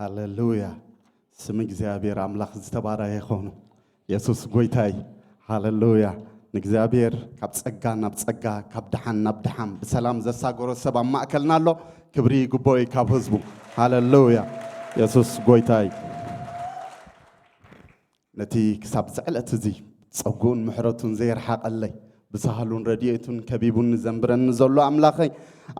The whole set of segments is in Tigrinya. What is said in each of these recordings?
ሃሌሉያ። ስም እግዚኣብሔር ኣምላኽ ዝተባረኸ ይኹን። የሱስ ጎይታይ። ሃሌሉያ። ንእግዚኣብሔር ካብ ጸጋ ናብ ጸጋ፣ ካብ ደሓን ናብ ደሓን ብሰላም ዘሳገሮ ሰብ ኣብ ማእከልና ኣሎ። ክብሪ ይግብኦ እዩ ካብ ህዝቡ። ሃሌሉያ። የሱስ ጎይታይ። ነቲ ክሳብ ዝዕለት እዚ ጸጉኡን ምሕረቱን ዘየርሓቐለይ፣ ብሳህሉን ረድኤቱን ከቢቡኒ ዘንብረኒ ዘሎ ኣምላኸይ፣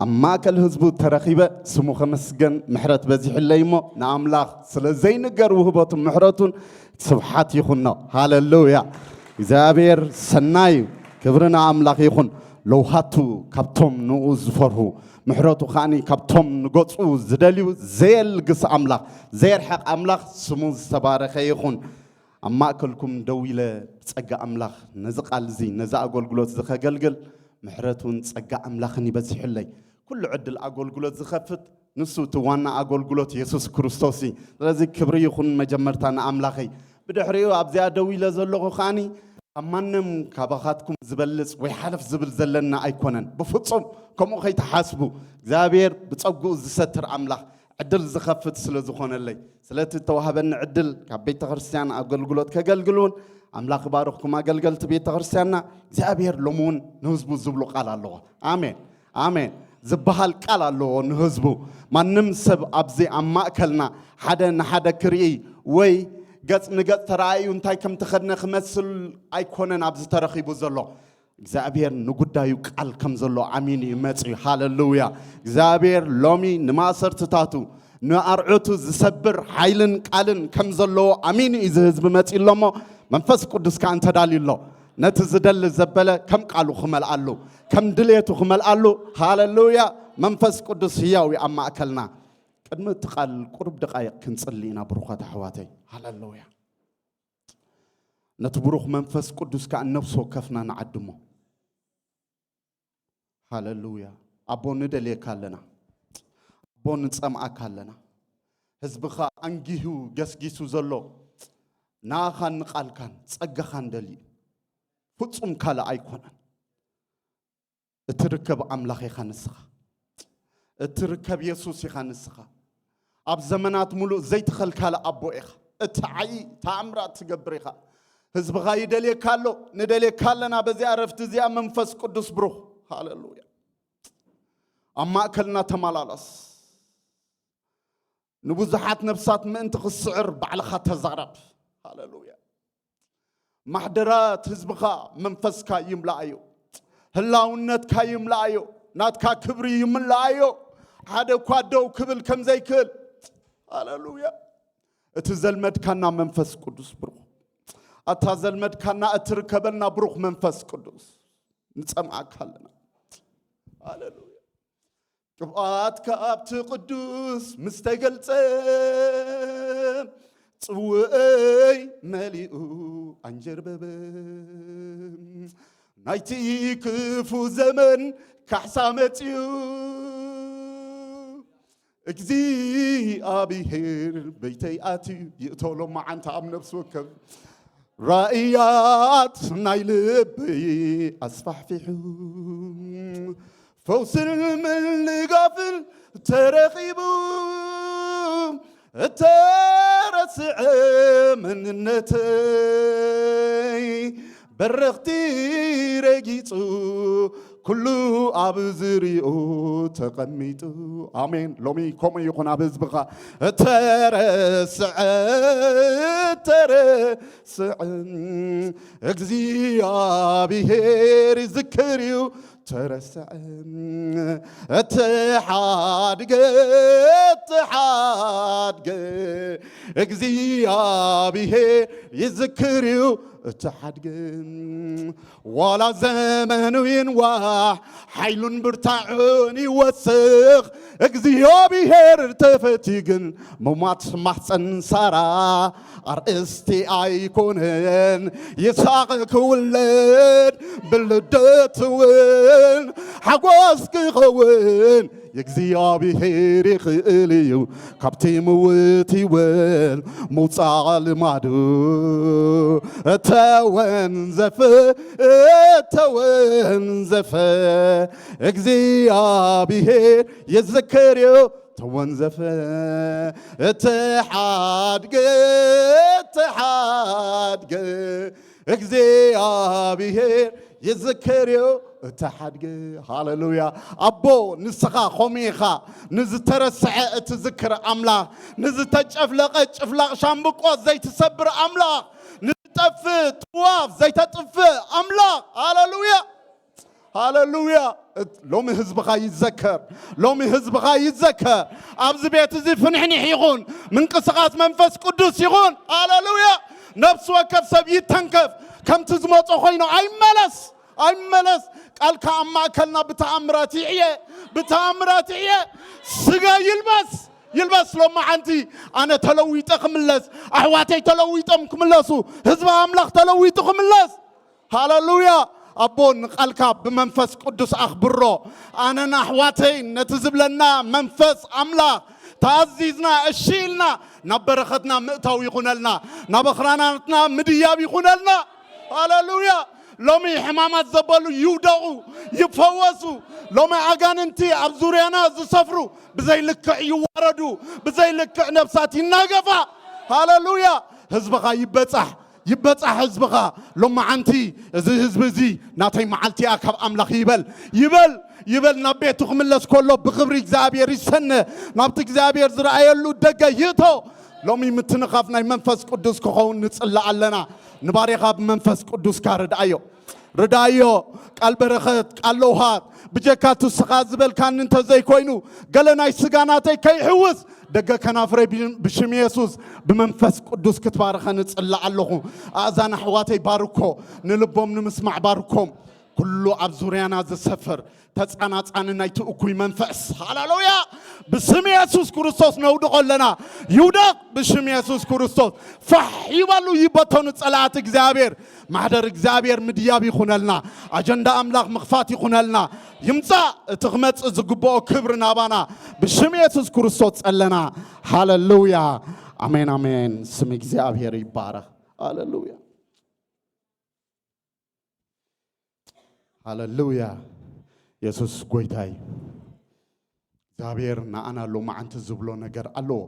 ኣብ ማእከል ህዝቡ ተረኺበ ስሙ ከመስገን ምሕረት በዚሕለይ እሞ፣ ንኣምላኽ ስለ ዘይንገር ውህበቱን ምሕረቱን ስብሓት ይኹኖ። ሃሌሉያ። እግዚኣብሔር ሰናይ እዩ። ክብሪ ንኣምላኽ ይኹን። ለውሃቱ ካብቶም ንኡ ዝፈርሁ፣ ምሕረቱ ከኣኒ ካብቶም ንገጹ ዝደልዩ ዘየልግስ ኣምላኽ፣ ዘየርሕቕ ኣምላኽ ስሙ ዝተባረኸ ይኹን። ኣብ ማእከልኩም ደው ኢለ ብጸጋ ኣምላኽ ነዚ ቃል እዚ፣ ነዚ ኣገልግሎት እዚ ከገልግል ምሕረቱን ጸጋ ኣምላኽን ይበዚሕለይ። ኩሉ ዕድል ኣገልግሎት ዝኸፍት ንሱ እቲ ዋና ኣገልግሎት የሱስ ክርስቶስ እዩ። ስለዚ ክብሪ ይኹን መጀመርታ ንኣምላኸይ። ብድሕሪኡ ኣብዚኣ ደው ኢለ ዘለኹ ከኣኒ ካብ ማንም ካባኻትኩም ዝበልጽ ወይ ሓለፍ ዝብል ዘለና ኣይኮነን። ብፍጹም ከምኡ ከይትሓስቡ። እግዚኣብሔር ብጸግኡ ዝሰትር ኣምላኽ ዕድል ዝኸፍት ስለ ዝኾነለይ፣ ስለቲ እተዋህበኒ ዕድል ካብ ቤተ ክርስቲያን ኣገልግሎት ከገልግል እውን ኣምላኽ ይባርኽኩም ኣገልገልቲ ቤተ ክርስቲያንና። እግዚኣብሔር ሎሚ እውን ንህዝቡ ዝብሎ ቃል ኣለዎ። ኣሜን፣ ኣሜን። ዝበሃል ቃል ኣለዎ ንህዝቡ። ማንም ሰብ ኣብዚ ኣብ ማእከልና ሓደ ንሓደ ክርኢ ወይ ገጽ ንገጽ ተረኣዩ እንታይ ከም ተኸድነ ክመስል ኣይኮነን ኣብዚ ተረኺቡ ዘሎ። እግዚኣብሔር ንጉዳዩ ቃል ከም ዘሎ ኣሚኑ እዩ መጺኡ። ሃሌሉያ። እግዚኣብሔር ሎሚ ንማእሰርትታቱ ንኣርዑቱ ዝሰብር ሓይልን ቃልን ከም ዘለዎ ኣሚኑ እዩ እዚ ህዝቢ መጺኡ ኣሎ እሞ መንፈስ ቅዱስ ከኣ እንተዳልዩ ኣሎ ነቲ ዝደሊ ዘበለ ከም ቃሉ ክመልኣሉ ከም ድሌቱ ክመልኣሉ። ሃሌሉያ። መንፈስ ቅዱስ ህያው እዩ ኣብ ማእከልና። ቅድሚ እቲ ቃል ቁሩብ ደቃይቕ ክንጽሊ ኢና ብሩኻት ኣሕዋተይ። ሃሌሉያ። ነቲ ብሩኽ መንፈስ ቅዱስ ከኣ ነፍሲ ወከፍና ንዓድሞ። ሃሌሉያ። ኣቦ ንደልየካ ኣለና። ኣቦ ንጸምኣካ ኣለና። ህዝብኻ ኣንጊሁ ገስጊሱ ዘሎ ንኣኻን ንቓልካን ጸጋኻን ደልዩ። ፍጹም ካልእ ኣይኮነን። እትርከብ ኣምላኽ ኢኻ ንስኻ። እትርከብ የሱስ ኢኻ ንስኻ። ኣብ ዘመናት ሙሉእ ዘይተኸልካለ ኣቦ ኢኻ። እትዓዪ ተኣምራት ትገብር ኢኻ። ህዝብኻ ይደልየካ ኣሎ። ንደልየካ ኣለና በዚኣ ረፍቲ እዚኣ መንፈስ ቅዱስ ብሩኽ። ሃሌሉያ። ኣብ ማእከልና ተመላለስ። ንብዙሓት ነፍሳት ምእንቲ ክስዕር ባዕልኻ ተዛረብ። ሃሌሉያ። ማሕደራት ህዝብኻ መንፈስካ ይምልኣዮ። ህላውነትካ ይምልኣዮ። ናትካ ክብሪ ይምልኣዮ። ሓደ እኳ ደው ክብል ከም ዘይክእል። ሃሌሉያ። እቲ ዘልመድካና መንፈስ ቅዱስ ብሩኽ። ኣታ ዘልመድካና እትርከበልና ብሩኽ መንፈስ ቅዱስ። ንጸምኣካ ኣለና። ሃሌሉያ። ቅብኣትካ ኣብቲ ቅዱስ ምስ ተገልጸ፣ ጽውእይ መሊኡ ኣንጀርበበ። ናይቲ ክፉ ዘመን ካሕሳ መጺኡ፣ እግዚኣብሔር በይተይ ኣትዩ። ይእቶ ሎማዓንቲ ኣብ ነፍሲ ወከፍ ራእያት ናይ ልበይ ኣስፋሕፊሑ፣ ፈውስን ምልጋፍን ተረኺቡ፣ እተረስዐ መንነተይ በረኽቲ ረጊጹ፣ ኩሉ ኣብ ዝሪኡ ተቐሚጡ። ኣሜን። ሎሚ ከምኡ ይኹን ኣብ ህዝብኻ። እተረስዐ፣ እተረስዐ እግዚኣብሔር ይዝክር እዩ። ተረስዐ፣ እተሓድገ፣ እተሓድገ እግዚኣብሔር ይዝክር እዩ። እተሓድገ ዋላ ዘመኑ ይንዋሕ፣ ሓይሉን ብርታዑን ይወስኽ፣ እግዚኣብሔር ተፈትዩ ግን ምሟት ማሕፀን ሳራ ኣርእስቲ ኣይኮነን። ይስሐቅ ክውለድ ብልደት እውን ሓጎስ ክኸውን የእግዚኣብሔር ይኽእል እዩ። ካብቲ ምውት ይወል ምውፃእ ልማዱ እተወንዘፈ፣ እተወንዘፈ እግዚኣብሔር የዘ ክርዮ ተወንዘፈ፣ እቲ ሓድገ፣ እቲ ሓድገ እግዚኣብሔር ይዝክርዮ፣ እቲ ሓድገ። ሃሌሉያ። ኣቦ፣ ንስኻ ከምኡ ኢኻ። ንዝተረስዐ እትዝክር ኣምላኽ፣ ንዝተጨፍለቐ ጭፍላቕ ሻምብቆ ዘይትሰብር ኣምላኽ፣ ንዝጠፍእ ጥዋፍ ዘይተጥፍእ ኣምላኽ። ሃሌሉያ። ሃሌሉያ። እት-፣ ሎሚ ህዝብኻ ይዘከር። ሎሚ ህዝብኻ ይዘከር። ኣብዚ ቤት እዚ ፍንሕንሕ ይኹን፣ ምንቅስቓስ መንፈስ ቅዱስ ይኹን። ሃሌሉያ። ነፍሲ ወከፍ ሰብ ይተንከፍ። ከምቲ ዝመጾ ኮይኑ ኣይመለስ፣ ኣይመለስ። ቃልካ ኣብ ማእከልና ብተኣምራት ይዕየ፣ ብተኣምራት ይዕየ። ስጋ ይልበስ፣ ይልበስ። ሎማዓንቲ ኣነ ተለዊጠ ክምለስ፣ ኣሕዋተይ ተለዊጦም ክምለሱ፣ ህዝቢ ኣምላኽ ተለዊጡ ክምለስ። ሃሌሉያ። ኣቦ፣ ንቓልካ ብመንፈስ ቅዱስ ኣኽብሮ። ኣነን ኣሕዋተይ ነቲ ዝብለና መንፈስ ኣምላኽ ተኣዚዝና፣ እሺ ኢልና፣ ናብ በረኸትና ምእታው ይኹነልና፣ ናብ ኣኽራናትና ምድያብ ይኹነልና። ሃሌሉያ። ሎሚ ሕማማት ዘበሉ ይውደቑ፣ ይፈወሱ። ሎሚ ኣጋንንቲ ኣብ ዙርያና ዝሰፍሩ ብዘይ ልክዕ ይዋረዱ፣ ብዘይ ልክዕ ነፍሳት ይናገፋ። ሃሌሉያ። ህዝብኻ ይበጻሕ፣ ይበጻሕ ህዝብኻ። ሎማዓንቲ እዚ ህዝቢ እዚ ናተይ መዓልቲ እያ ካብ ኣምላኽ ይበል፣ ይበል፣ ይበል። ናብ ቤቱ ክምለስ ከሎ ብኽብሪ እግዚኣብሔር ይሰነ፣ ናብቲ እግዚኣብሔር ዝረኣየሉ ደገ ይእቶ። ሎሚ ምትንኻፍ ናይ መንፈስ ቅዱስ ክኸውን ንጽላእ ኣለና። ንባርያኻ ብመንፈስ ቅዱስካ ርድኣዮ። ርዳዮ፣ ቃል በረኸት፣ ቃል ለውሃት፣ ብጀካ እቲ ስኻ ዝበልካኒ እንተዘይኮይኑ፣ ገለ ናይ ስጋ ናተይ ከይሕውስ፣ ደገ ከናፍረይ ብ-፣ ብሽም የሱስ፣ ብመንፈስ ቅዱስ ክትባርኸኒ እጽሊ ኣለኹ። ኣእዛን ኣሕዋተይ ባርኮ፣ ንልቦም ንምስማዕ ባርኮም። ኩሉ ኣብ ዙርያና ዝሰፍር ተጻናጻኒ ናይቲ እኩይ መንፈስ፣ ሃሌሉያ፣ ብስም የሱስ ክርስቶስ ነውድቖ ኣለና። ይውደቕ ብሽም የሱስ ክርስቶስ። ፋሕ ይበሉ፣ ይበተኑ ጸላእቲ እግዚኣብሔር። ማሕደር እግዚኣብሔር ምድያብ ይኹነልና። ኣጀንዳ ኣምላኽ ምኽፋት ይኹነልና። ይምጻእ እቲ ክመጽእ ዝግብኦ ክብሪ ናባና። ብሽም የሱስ ክርስቶስ ጸለና። ሃሌሉያ። ኣሜን፣ ኣሜን። ስም እግዚኣብሔር ይባረኽ። ሃሌሉያ። ሃሌሉያ። የሱስ ጎይታ እዩ። እግዚኣብሔር ንኣና ሎማዓንቲ ዝብሎ ነገር ኣለዎ።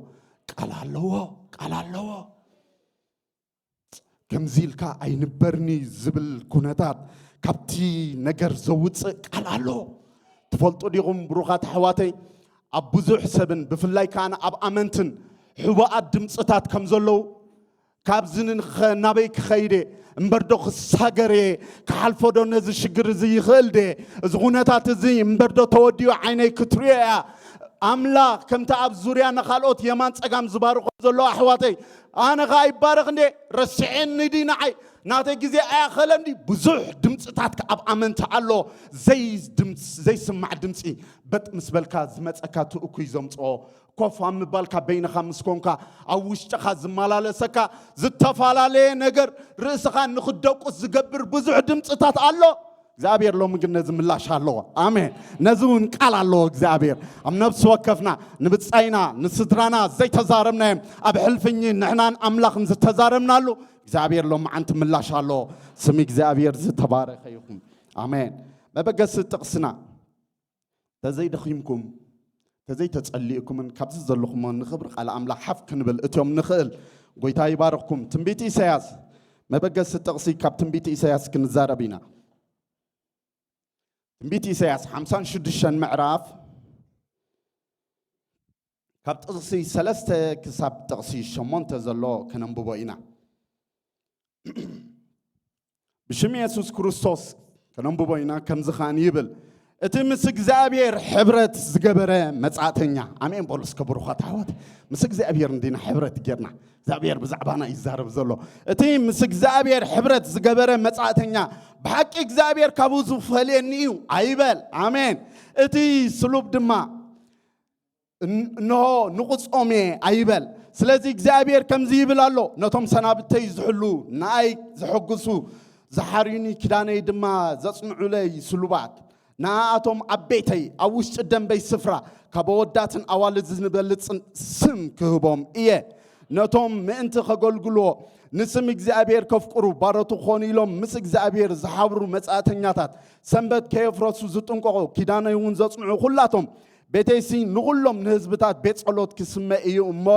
ቃል ኣለዎ፣ ቃል ኣለዎ። ከምዚ ኢልካ ኣይንበርኒ ዝብል ኩነታት፣ ካብቲ ነገር ዘውፅእ ቃል ኣሎ። ትፈልጡ ዲኹም ብሩኻት ኣሕዋተይ፣ ኣብ ብዙሕ ሰብን ብፍላይ ከኣ ኣብ ኣመንትን ሕቡኣት ድምፅታት ከም ዘለዉ፣ ካብዚ ንኸ ናበይ ክኸይድ እየ? እምበር ዶ ክሳገር እየ? ክሓልፎ ዶ ነዚ ሽግር እዚ ይኽእል ደ? እዚ ኩነታት እዚ እምበር ዶ ተወዲኡ ዓይነይ ክትሪኦ እያ? ኣምላኽ ከምቲ ኣብ ዙርያ ንኻልኦት የማን ጸጋም ዝባርኾም ዘሎ ኣሕዋተይ፣ ኣነ ኸኣ ይባረኽ እንዴ? ረስዔኒ ድዩ ንዓይ? ናተይ ግዜ ኣያኸለን ድዩ? ብዙሕ ድምፅታት ኣብ ኣመንቲ ኣሎ። ዘይ-፣ ድምፅ-፣ ዘይስማዕ ድምፂ በጥ ምስ በልካ ዝመፀካ እቲ እኩይ ዘምፅኦ ኮፍ ኣብ ምባልካ በይንኻ ምስ ኮንካ ኣብ ውሽጥኻ ዝመላለሰካ ዝተፈላለየ ነገር ርእስኻ ንኽደቁስ ዝገብር ብዙሕ ድምፅታት ኣሎ። እግዚኣብሔር ሎሚ ግን ነዚ ምላሽ ኣለዎ። ኣሜን። ነዚ እውን ቃል ኣለዎ እግዚኣብሔር። ኣብ ነፍሲ ወከፍና፣ ንብጻይና፣ ንስድራና ዘይተዛረብናዮም ኣብ ሕልፍኝ ንሕናን ኣምላኽን ዝተዛረብናሉ እግዚኣብሔር ሎሚ ዓንቲ ምላሽ ኣለዎ። ስም እግዚኣብሔር ዝተባረኸ ይኹን። ኣሜን። መበገሲ ጥቕስና ተዘይደኺምኩም፣ ተዘይተጸሊእኩምን ካብዚ ዘለኹሞ ንኽብሪ ቃል ኣምላኽ ሓፍ ክንብል እትዮም ንኽእል። ጎይታ ይባርኽኩም። ትንቢት ኢሳያስ፣ መበገሲ ጥቕሲ ካብ ትንቢት ኢሳያስ ክንዛረብ ኢና። ትንቢት ኢሳያስ ሓምሳን ሽዱሽተን ምዕራፍ ካብ ጥቕሲ ሰለስተ ክሳብ ጥቕሲ ሸሞንተ ዘሎ ከነንብቦ ኢና። ብሽም የሱስ ክርስቶስ ከነንብቦ ኢና። ከምዚ ኸኣን ይብል፣ እቲ ምስ እግዚኣብሔር ሕብረት ዝገበረ መጻእተኛ። ኣሜን በሉ እስከ ብሩኻት ኣሕዋት። ምስ እግዚኣብሔር እንዲና ሕብረት ጌርና፣ እግዚኣብሔር ብዛዕባና ይዛረብ ዘሎ። እቲ ምስ እግዚኣብሔር ሕብረት ዝገበረ መጻእተኛ፣ ብሓቂ እግዚኣብሔር ካብኡ ዝፈልየኒ እዩ ኣይበል። ኣሜን። እቲ ስሉብ ድማ እን-፣ እንሆ ንቑጾም እየ ኣይበል። ስለዚ እግዚኣብሔር ከምዚ ይብል ኣሎ፣ ነቶም ሰናብተይ ዝሕሉ፣ ንኣይ ዘሐጉሱ፣ ዝሓርዩኒ፣ ኪዳነይ ድማ ዘጽንዑለይ ስሉባት፣ ንኣኣቶም ኣብ ቤተይ፣ ኣብ ውሽጢ ደንበይ ስፍራ፣ ካብ ኣወዳትን ኣዋልድ ዝንበልጽን ስም ክህቦም እየ። ነቶም ምእንቲ ከገልግልዎ፣ ንስም እግዚኣብሔር ከፍቅሩ፣ ባሮቱ ክኾኑ ኢሎም ምስ እግዚኣብሔር ዝሓብሩ መጻእተኛታት፣ ሰንበት ከየፍረሱ ዝጥንቀቑ፣ ኪዳነይ እውን ዘጽንዑ ኩላቶም ቤተይሲ ንኹሎም ንህዝብታት ቤት ጸሎት ክስመ እዩ እሞ፣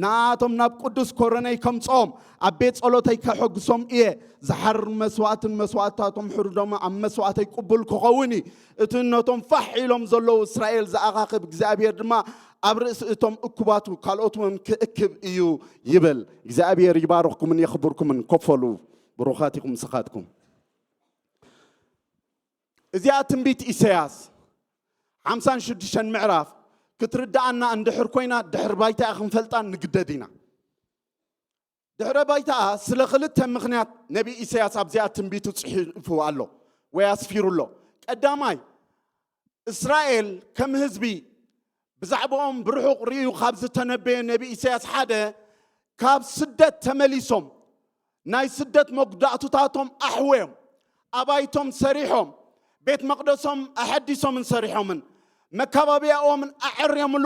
ንኣቶም ናብ ቅዱስ ኮረነይ ከምጽኦም፣ ኣብ ቤት ጸሎተይ ከሐጉሶም እየ። ዝሓርር መስዋእትን መስዋእትታቶም ሕርዶም ኣብ መስዋእተይ ቅቡል ክኸውን እዩ። እቲ ነቶም ፋሕ ኢሎም ዘለዉ እስራኤል ዝኣኻኽብ እግዚኣብሔር ድማ ኣብ ርእሲ እቶም እኩባቱ ካልኦት እውን ክእክብ እዩ ይብል። እግዚኣብሔር ይባርኽኩምን የኽብርኩምን። ኮፈሉ ብሩኻት ኢኹም ንስኻትኩም። እዚኣ ትንቢት ኢሳያስ ሓምሳን ሽዱሽተን ምዕራፍ ክትርድኣና እንድሕር ኮይና፣ ድሕሪ ባይታኣ ክንፈልጣ ንግደድ ኢና። ድሕረ ባይታኣ ስለ ክልተ ምኽንያት ነቢ ኢሳያስ ኣብዚኣ ትንቢቱ ጽሒፉ ኣሎ ወይ ኣስፊሩ ኣሎ። ቀዳማይ፣ እስራኤል ከም ህዝቢ ብዛዕባኦም ብርሑቕ ርእዩ ካብ ዝተነበየ ነቢ ኢሳያስ ሓደ፣ ካብ ስደት ተመሊሶም ናይ ስደት መጉዳእቱታቶም ኣሕወዮም፣ ኣባይቶም ሰሪሖም፣ ቤት መቕደሶም ኣሐዲሶምን ሰሪሖምን፣ መካባብያኦምን ኣዐርዮምሉ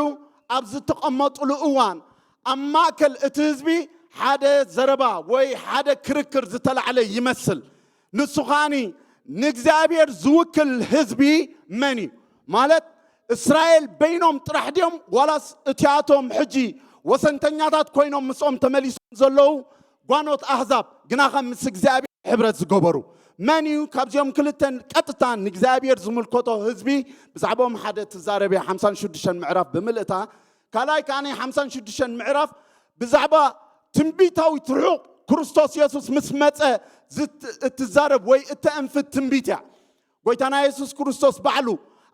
ኣብ ዝተቐመጡሉ እዋን፣ ኣብ ማእከል እቲ ህዝቢ ሓደ ዘረባ ወይ ሓደ ክርክር ዝተላዕለ ይመስል። ንሱ ከኣኒ ንእግዚኣብሔር ዝውክል ህዝቢ መን እዩ? ማለት እስራኤል በይኖም ጥራሕ ድዮም ዋላስ እቲኣቶም ሕጂ ወሰንተኛታት ኮይኖም ምስኦም ተመሊሶም ዘለዉ ጓኖት ኣህዛብ ግና ከም ምስ እግዚኣብሔር ሕብረት ዝገበሩ መን እዩ? ካብዚኦም ክልተን ቀጥታ ንእግዚኣብሔር ዝምልከቶ ህዝቢ ብዛዕባኦም ሓደ ትዛረብ እያ። ሓምሳን ሽዱሽተን ምዕራፍ ብምልእታ ካልኣይ ከኣ ናይ ሓምሳን ሽዱሽተን ምዕራፍ ብዛዕባ ትንቢታዊ ትርሑቕ ክርስቶስ የሱስ ምስ መጸ ዝት- እትዛረብ ወይ እተእንፍት ትንቢት እያ። ጎይታና የሱስ ክርስቶስ ባዕሉ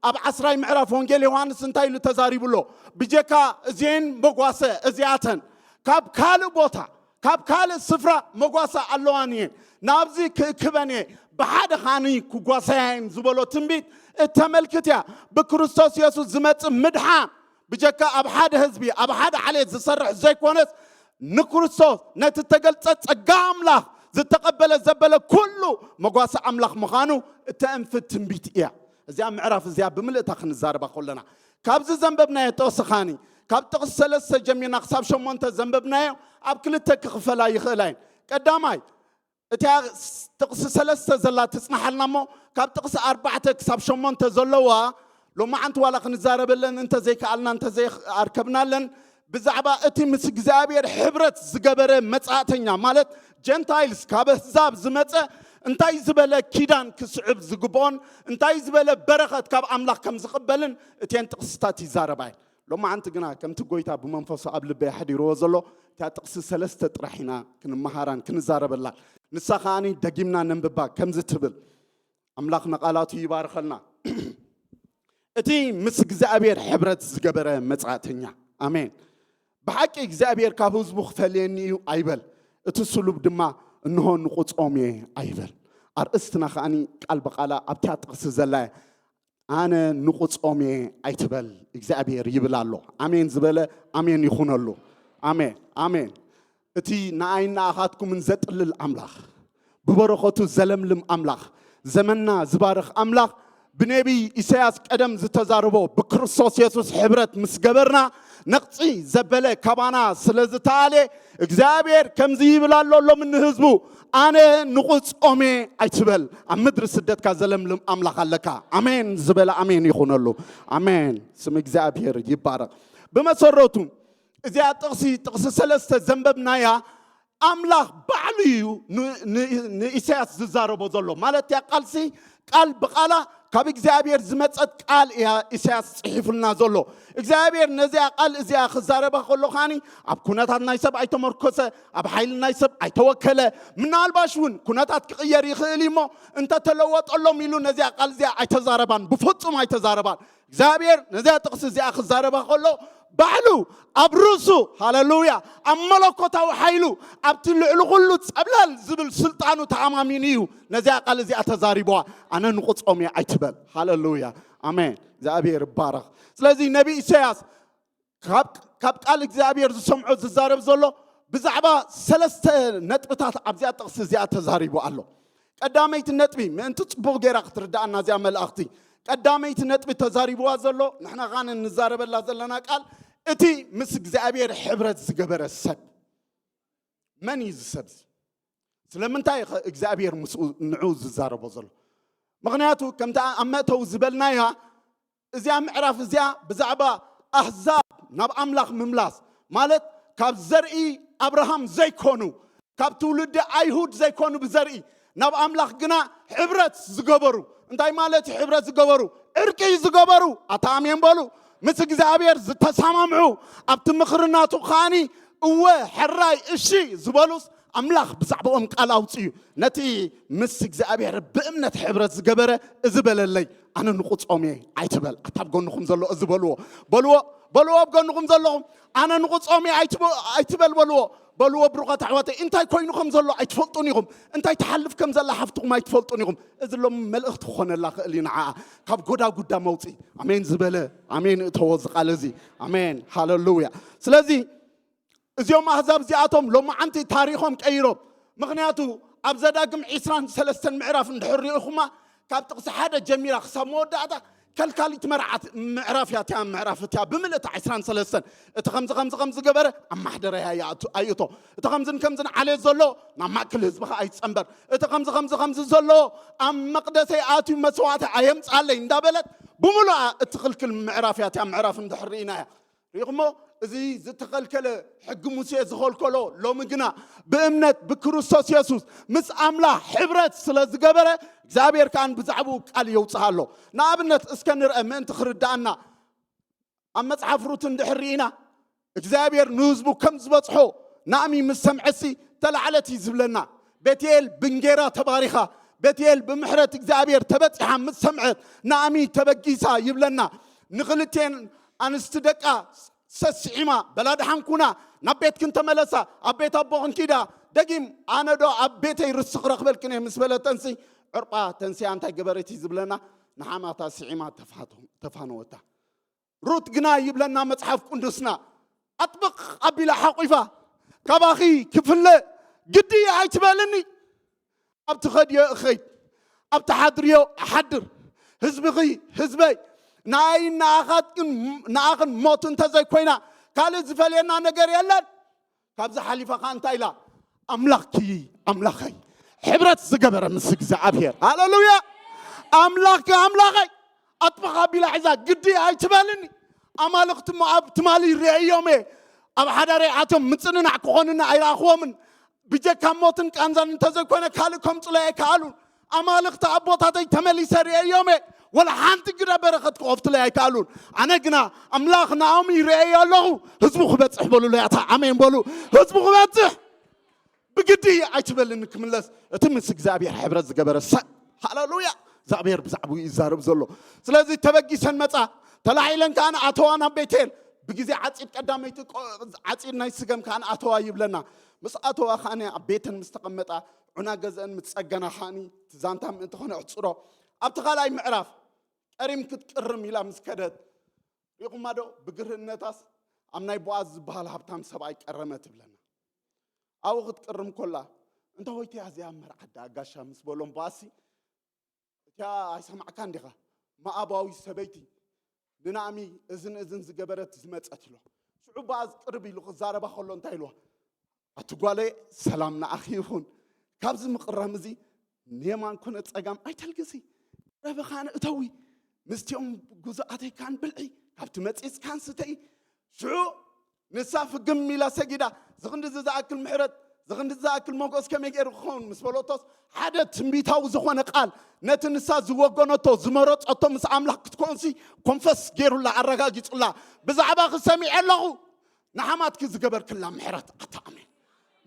ኣብ ዓስራይ ምዕራፍ ወንጌል ዮሃንስ እንታይ ኢሉ ተዛሪቡ ኣሎ? ብጀካ እዚኤን መጓሰ እዚኣተን ካብ ካልእ ቦታ ካብ ካልእ ስፍራ መጓሰ ኣለዋን እየን፣ ናብዚ ክእክበን እየ፣ ብሓደ ኻኒ ክጓሰያ እየን ዝበሎ ትንቢት እተመልክት እያ። ብክርስቶስ የሱስ ዝመጽእ ምድሓን ብጀካ ኣብ ሓደ ህዝቢ ኣብ ሓደ ዓሌት ዝሰርሕ ዘይኮነስ ንክርስቶስ ነቲ ተገልጸ ጸጋ ኣምላኽ ዝተቐበለ ዘበለ ኩሉ መጓሰ ኣምላኽ ምዃኑ እተእንፍት ትንቢት እያ። እዚኣ ምዕራፍ እዚኣ ብምልእታ ክንዛረባ ከለና ካብዚ ዘንበብናዮ ጥቕሲ ኻኒ ካብ ጥቕሲ ሰለስተ ጀሚርና ክሳብ ሸሞንተ ዘንበብናዮ ኣብ ክልተ ክኽፈላ ይኽእላ እየን። ቀዳማይ እቲኣ ጥቕሲ ሰለስተ ዘላ ትጽናሓልና እሞ ካብ ጥቕሲ ኣርባዕተ ክሳብ ሸሞንተ ዘለዋ ሎማዓንቲ ዋላ ክንዛረበለን እንተዘይከኣልና እንተዘይኣርከብናለን ብዛዕባ እቲ ምስ እግዚኣብሔር ሕብረት ዝገበረ መጻእተኛ ማለት ጀንታይልስ ካብ ኣህዛብ ዝመጸ እንታይ ዝበለ ኪዳን ክስዕብ ዝግብኦን እንታይ ዝበለ በረኸት ካብ ኣምላኽ ከም ዝቕበልን እተን ጥቕስታት ይዛረባ እየን። ሎማዓንቲ ግና ከምቲ ጎይታ ብመንፈሱ ኣብ ልበይ ኣሕዲርዎ ዘሎ እታ ጥቕሲ ሰለስተ ጥራሕ ኢና ክንመሃራን ክንዛረበላ። ንሳ ከኣ ደጊምና ነንብባ ከምዚ ትብል፣ ኣምላኽ ንቓላቱ ይባርኸልና። እቲ ምስ እግዚኣብሔር ሕብረት ዝገበረ መጻእተኛ። ኣሜን። ብሓቂ እግዚኣብሔር ካብ ህዝቡ ክፈልየኒ እዩ ኣይበል፣ እቲ ስሉብ ድማ እንሆ ንቑጾም እየ ኣይበል። ኣርእስትና ከኣ ቃል ብቓላ ኣብታ ጥቕሲ ዘላ እያ። ኣነ ንቑጾም እየ ኣይትበል እግዚኣብሔር ይብል ኣሎ። ኣሜን ዝበለ ኣሜን ይኹነሉ። ኣሜን ኣሜን። እቲ ንኣይን ንኣኻትኩምን ዘጥልል ኣምላኽ፣ ብበረኸቱ ዘለምልም ኣምላኽ፣ ዘመንና ዝባርኽ ኣምላኽ ብነቢይ ኢሳያስ ቀደም ዝተዛረቦ ብክርስቶስ የሱስ ሕብረት ምስ ገበርና ነቕጺ ዘበለ ካባና ስለ ዝተኣልየ እግዚኣብሔር ከምዚ ይብል ኣሎ ሎሚ ንህዝቡ ኣነ ንቑጾም እየ ኣይትበል። ኣብ ምድሪ ስደትካ ዘለምልም ኣምላኽ ኣለካ። ኣሜን ዝበለ ኣሜን ይኹነሉ። ኣሜን ስም እግዚኣብሔር ይባረኽ። ብመሰረቱ እዚኣ ጥቕሲ ጥቕሲ ሰለስተ ዘንበብናያ ኣምላኽ ባዕሉ እዩ ንኢሳያስ ዝዛረቦ ዘሎ ማለት እያ። ቃልሲ ቃል ብቓላ ካብ እግዚኣብሔር ዝመፀት ቃል እያ ኢሳያስ ፅሒፉልና ዘሎ። እግዚኣብሔር ነዚኣ ቃል እዚኣ ክዛረባ ከሎ ከዓኒ ኣብ ኩነታት ናይ ሰብ ኣይተመርኮሰ፣ ኣብ ሓይሊ ናይ ሰብ ኣይተወከለ። ምናልባሽ እውን ኩነታት ክቕየር ይኽእል እዩ እሞ እንተተለወጠሎም ኢሉ ነዚኣ ቃል እዚኣ ኣይተዛረባን፣ ብፍፁም ኣይተዛረባን። እግዚኣብሔር ነዚኣ ጥቕሲ እዚኣ ክዛረባ ከሎ ባዕሉ ኣብ ርእሱ ሃለሉያ ኣብ መለኮታዊ ሓይሉ ኣብቲ ልዕሊ ኩሉ ጸብለል ዝብል ስልጣኑ ተኣማሚኑ እዩ ነዚኣ ቃል እዚኣ ተዛሪብዋ። ኣነ ንቑጾም እየ ኣይትበል። ሃለሉያ ኣሜን። እግዚኣብሔር ይባረኽ። ስለዚ ነቢ ኢሳያስ ካብ ቃል እግዚኣብሔር ዝሰምዖ ዝዛረብ ዘሎ ብዛዕባ ሰለስተ ነጥብታት ኣብዚኣ ጥቕሲ እዚኣ ተዛሪቡ ኣሎ። ቀዳመይቲ ነጥቢ ምእንቲ ጽቡቕ ጌራ ክትርዳኣና እዚኣ መልእኽቲ ቀዳመይቲ ነጥቢ ተዛሪብዋ ዘሎ ንሕና ኻን እንዛረበላ ዘለና ቃል እቲ ምስ እግዚኣብሔር ሕብረት ዝገበረ ሰብ መን እዩ ዝሰብ እዚ? ስለምንታይ ኸ እግዚኣብሔር ምስኡ ንዑ ዝዛረቦ ዘሎ? ምኽንያቱ ከምቲ ኣብ መእተዊ ዝበልናያ እዚኣ ምዕራፍ እዚኣ ብዛዕባ ኣህዛብ ናብ ኣምላኽ ምምላስ፣ ማለት ካብ ዘርኢ ኣብርሃም ዘይኮኑ፣ ካብ ትውልዲ ኣይሁድ ዘይኮኑ ብዘርኢ ናብ ኣምላኽ ግና ሕብረት ዝገበሩ። እንታይ ማለት እዩ ሕብረት ዝገበሩ? ዕርቂ ዝገበሩ። ኣታ ኣሜን በሉ። ምስ እግዚኣብሔር ዝተሰማምዑ፣ ኣብቲ ምኽሪ ናቱ ከዓኒ እወ፣ ሕራይ፣ እሺ ዝበሉስ ኣምላኽ ብዛዕባኦም ቃል ኣውፅዩ። ነቲ ምስ እግዚኣብሔር ብእምነት ሕብረት ዝገበረ እዚ በለለይ፣ ኣነ ንቑጾም እየ ኣይትበል። ኣታ ኣብ ጎንኹም ዘሎ እዚ በልዎ። በልዎ፣ በልዎ ኣብ ጎንኹም ዘለኹም፣ ኣነ ንቑጾም እየ ኣይትበ-፣ ኣይትበል በልዎ። በልዎ ብሩኻት ኣሕዋተይ፣ እንታይ ኮይኑ ከም ዘሎ ኣይትፈልጡን ኢኹም። እንታይ ትሓልፍ ከም ዘላ ሓፍትኹም ኣይትፈልጡን ኢኹም። እዚ ሎም መልእኽቲ ክኾነላ ክእል እዩ ንዓኣ። ካብ ጎዳጉዳ መውፅኢ። ኣሜን ዝበለ፣ ኣሜን እተዎ እዚ ቃል እዚ። ኣሜን። ሃለሉያ። ስለዚ እዚኦም ኣህዛብ እዚኣቶም ሎማዓንቲ ታሪኾም ቀይሮም። ምኽንያቱ ኣብ ዘዳግም ዒስራን ሰለስተን ምዕራፍ እንድሕር ርኢኹማ፣ ካብ ጥቕሲ ሓደ ጀሚራ ክሳብ መወዳእታ ከልካሊት መርዓት ምዕራፍ እያ፣ እቲያ ምዕራፍ እቲያ ብምልእታ ዒስራን ሰለስተን። እቲ ከምዚ ከምዚ ከምዚ ገበረ ኣብ ማሕደረያ ይኣቱ ኣይእቶ፣ እቲ ከምዝን ከምዝን ዓሌት ዘሎ ናብ ማእከል ህዝብኻ ኣይጸንበር፣ እቲ ከምዚ ከምዚ ከምዚ ዘሎ ኣብ መቕደሰይ ኣትዩ መስዋዕቲ ኣየምጻለይ እንዳበለት ብምሉኣ እትኽልክል ምዕራፍ እያ፣ እቲያ ምዕራፍ እንድሕር ርኢናያ። ሪኢኹሞ? እዚ ዝተኸልከለ ሕጊ ሙሴ ዝኸልከሎ ሎሚ ግና ብእምነት ብክርስቶስ የሱስ ምስ ኣምላኽ ሕብረት ስለ ዝገበረ እግዚኣብሔር ከኣ ብዛዕባኡ ቃል የውፅእ ኣሎ። ንኣብነት እስከ ንርአ ምእንቲ ክርድኣና፣ ኣብ መጽሓፍ ሩት እንድሕር ርኢና እግዚኣብሔር ንህዝቡ ከም ዝበጽሖ ናእሚ ምስ ሰምዐሲ ተላዕለት እዩ ዝብለና። ቤትኤል ብንጌራ ተባሪኻ፣ ቤትኤል ብምሕረት እግዚኣብሔር ተበጺሓ ምስ ሰምዐት ናእሚ ተበጊሳ ይብለና። ንኽልቴን ኣንስቲ ደቃ ሰስዒማ በላ ደሓን ኩና ናብ ቤትክን ተመለሳ ኣብ ቤት ኣቦኽን ኪዳ ደጊም ኣነ ዶ ኣብ ቤተይ ርስኽ ረኽበልክን እየ ምስ በለተንሲ ዕርጳ ተንስያ እንታይ ገበረት እዩ ዝብለና ንሓማታ ስዒማ ተፋነወታ። ሩት ግና ይብለና መጽሓፍ ቅዱስና ኣጥብቕ ኣቢላ ሓቑፋ ካባኺ ክፍለ ግዲ ኣይትበልኒ ኣብ ትኸድዮ እኸይድ ኣብ ትሓድርዮ እሓድር ህዝብኺ ህዝበይ ንኣይ ንኣኻትክን ንኣኽን ሞት እንተዘይኮይና ካልእ ዝፈልየና ነገር የለን። ካብዚ ሓሊፋ ከዓ እንታይ ኢላ ኣምላኽኪ ኣምላኸይ ሕብረት ዝገበረ ምስ እግዚኣብሔር ሃለሉያ ኣምላኽኪ ኣምላኸይ ኣጥብኻ ቢላ ሒዛ ግዲ ኣይትበልኒ ኣማልኽቲ ሞኣብ ትማሊ ርእዮም እየ ኣብ ሓዳረይ ኣቶም ምፅንናዕ ክኾንኒ ኣይረኣኽዎምን ብጀካ ሞትን ቃንዛን እንተዘይኮነ ካልእ ከምፅሎ ኣይከኣሉን ኣማልኽቲ ኣቦታተይ ተመሊሰ ርእዮም እየ ወላ ሓንቲ ግዳ በረኸት ክኸፍትለይ ኣይከኣሉን ኣነ ግና ኣምላኽ ናኦም ይርእዮ ኣለኹ ህዝቡ ክበፅሕ በሉለይ ኣታ ኣሜን በሉ ህዝቡ ክበፅሕ ብግዲ ኣይትበልኒ ክምለስ እቲ ምስ እግዚኣብሔር ሕብረት ዝገበረ ሰብ ሃለሉያ እግዚኣብሔር ብዛዕባኡ ይዛረብ ዘሎ ስለዚ ተበጊሰን መፃ ተላዒለን ከዓ ንኣተዋ ናብ ቤቴል ብግዜ ዓፂድ ቀዳመይቲ ዓፂድ ናይ ስገም ከዓ ንኣተዋ ይብለና ምስ ኣተዋ ከዓ ኣብ ቤተን ምስ ተቐመጣ ዑና ገዝአን ምስ ፀገና ከዓ ዛንታ ምእንቲ ከነዕፅሮ ኣብቲ ካልኣይ ምዕራፍ ቀሪም ክትቅርም ኢላ ምስ ከደት ሪኹማ ዶ ብግርህነታስ ኣብ ናይ ቦኣዝ ዝበሃል ሃብታም ሰብኣይ ቀረመ ትብለና ኣብኡ ክትቅርም ኮላ እንተ ሆይተያ እዚኣ መርዓት ደኣ ጋሻ ምስ በሎም ቦኣዝሲ እቲኣ ኣይሰማዕካን ዲኻ መኣባዊ ሰበይቲ ንናእሚ እዝን እዝን ዝገበረት ዝመጸት ኢልዋ ሽዑ ቦኣዝ ቅርብ ኢሉ ክዛረባ ከሎ እንታይ ኢልዋ ኣቲ ጓለይ ሰላም ንኣኺ ይኹን ካብዚ ምቕራም እዚ ንየማን ኮነ ጸጋም ኣይተልግሲ ረበኻን እተዊ ምስቲኦም ጉዙኣተይካን ብልዒ ካብቲ መጺጽካን ስተይ ሽዑ ንሳ ፍግም ኢላ ሰጊዳ ዝኽንድዚ ዝኣክል ምሕረት ዝኽንድዚ ዝኣክል ሞጎስ ከመይ ገይሩ ክኸውን ምስ በለቶስ ሓደ ትንቢታዊ ዝኾነ ቃል ነቲ ንሳ ዝወገነቶ ዝመረጸቶ ምስ ኣምላኽ ክትኮንሲ ኮንፈስ ገይሩላ ኣረጋጊጹላ ብዛዕባኺ ሰሚዐ ኣለኹ ንሓማትኪ ዝገበርክላ ምሕረት ኣታ ኣሜን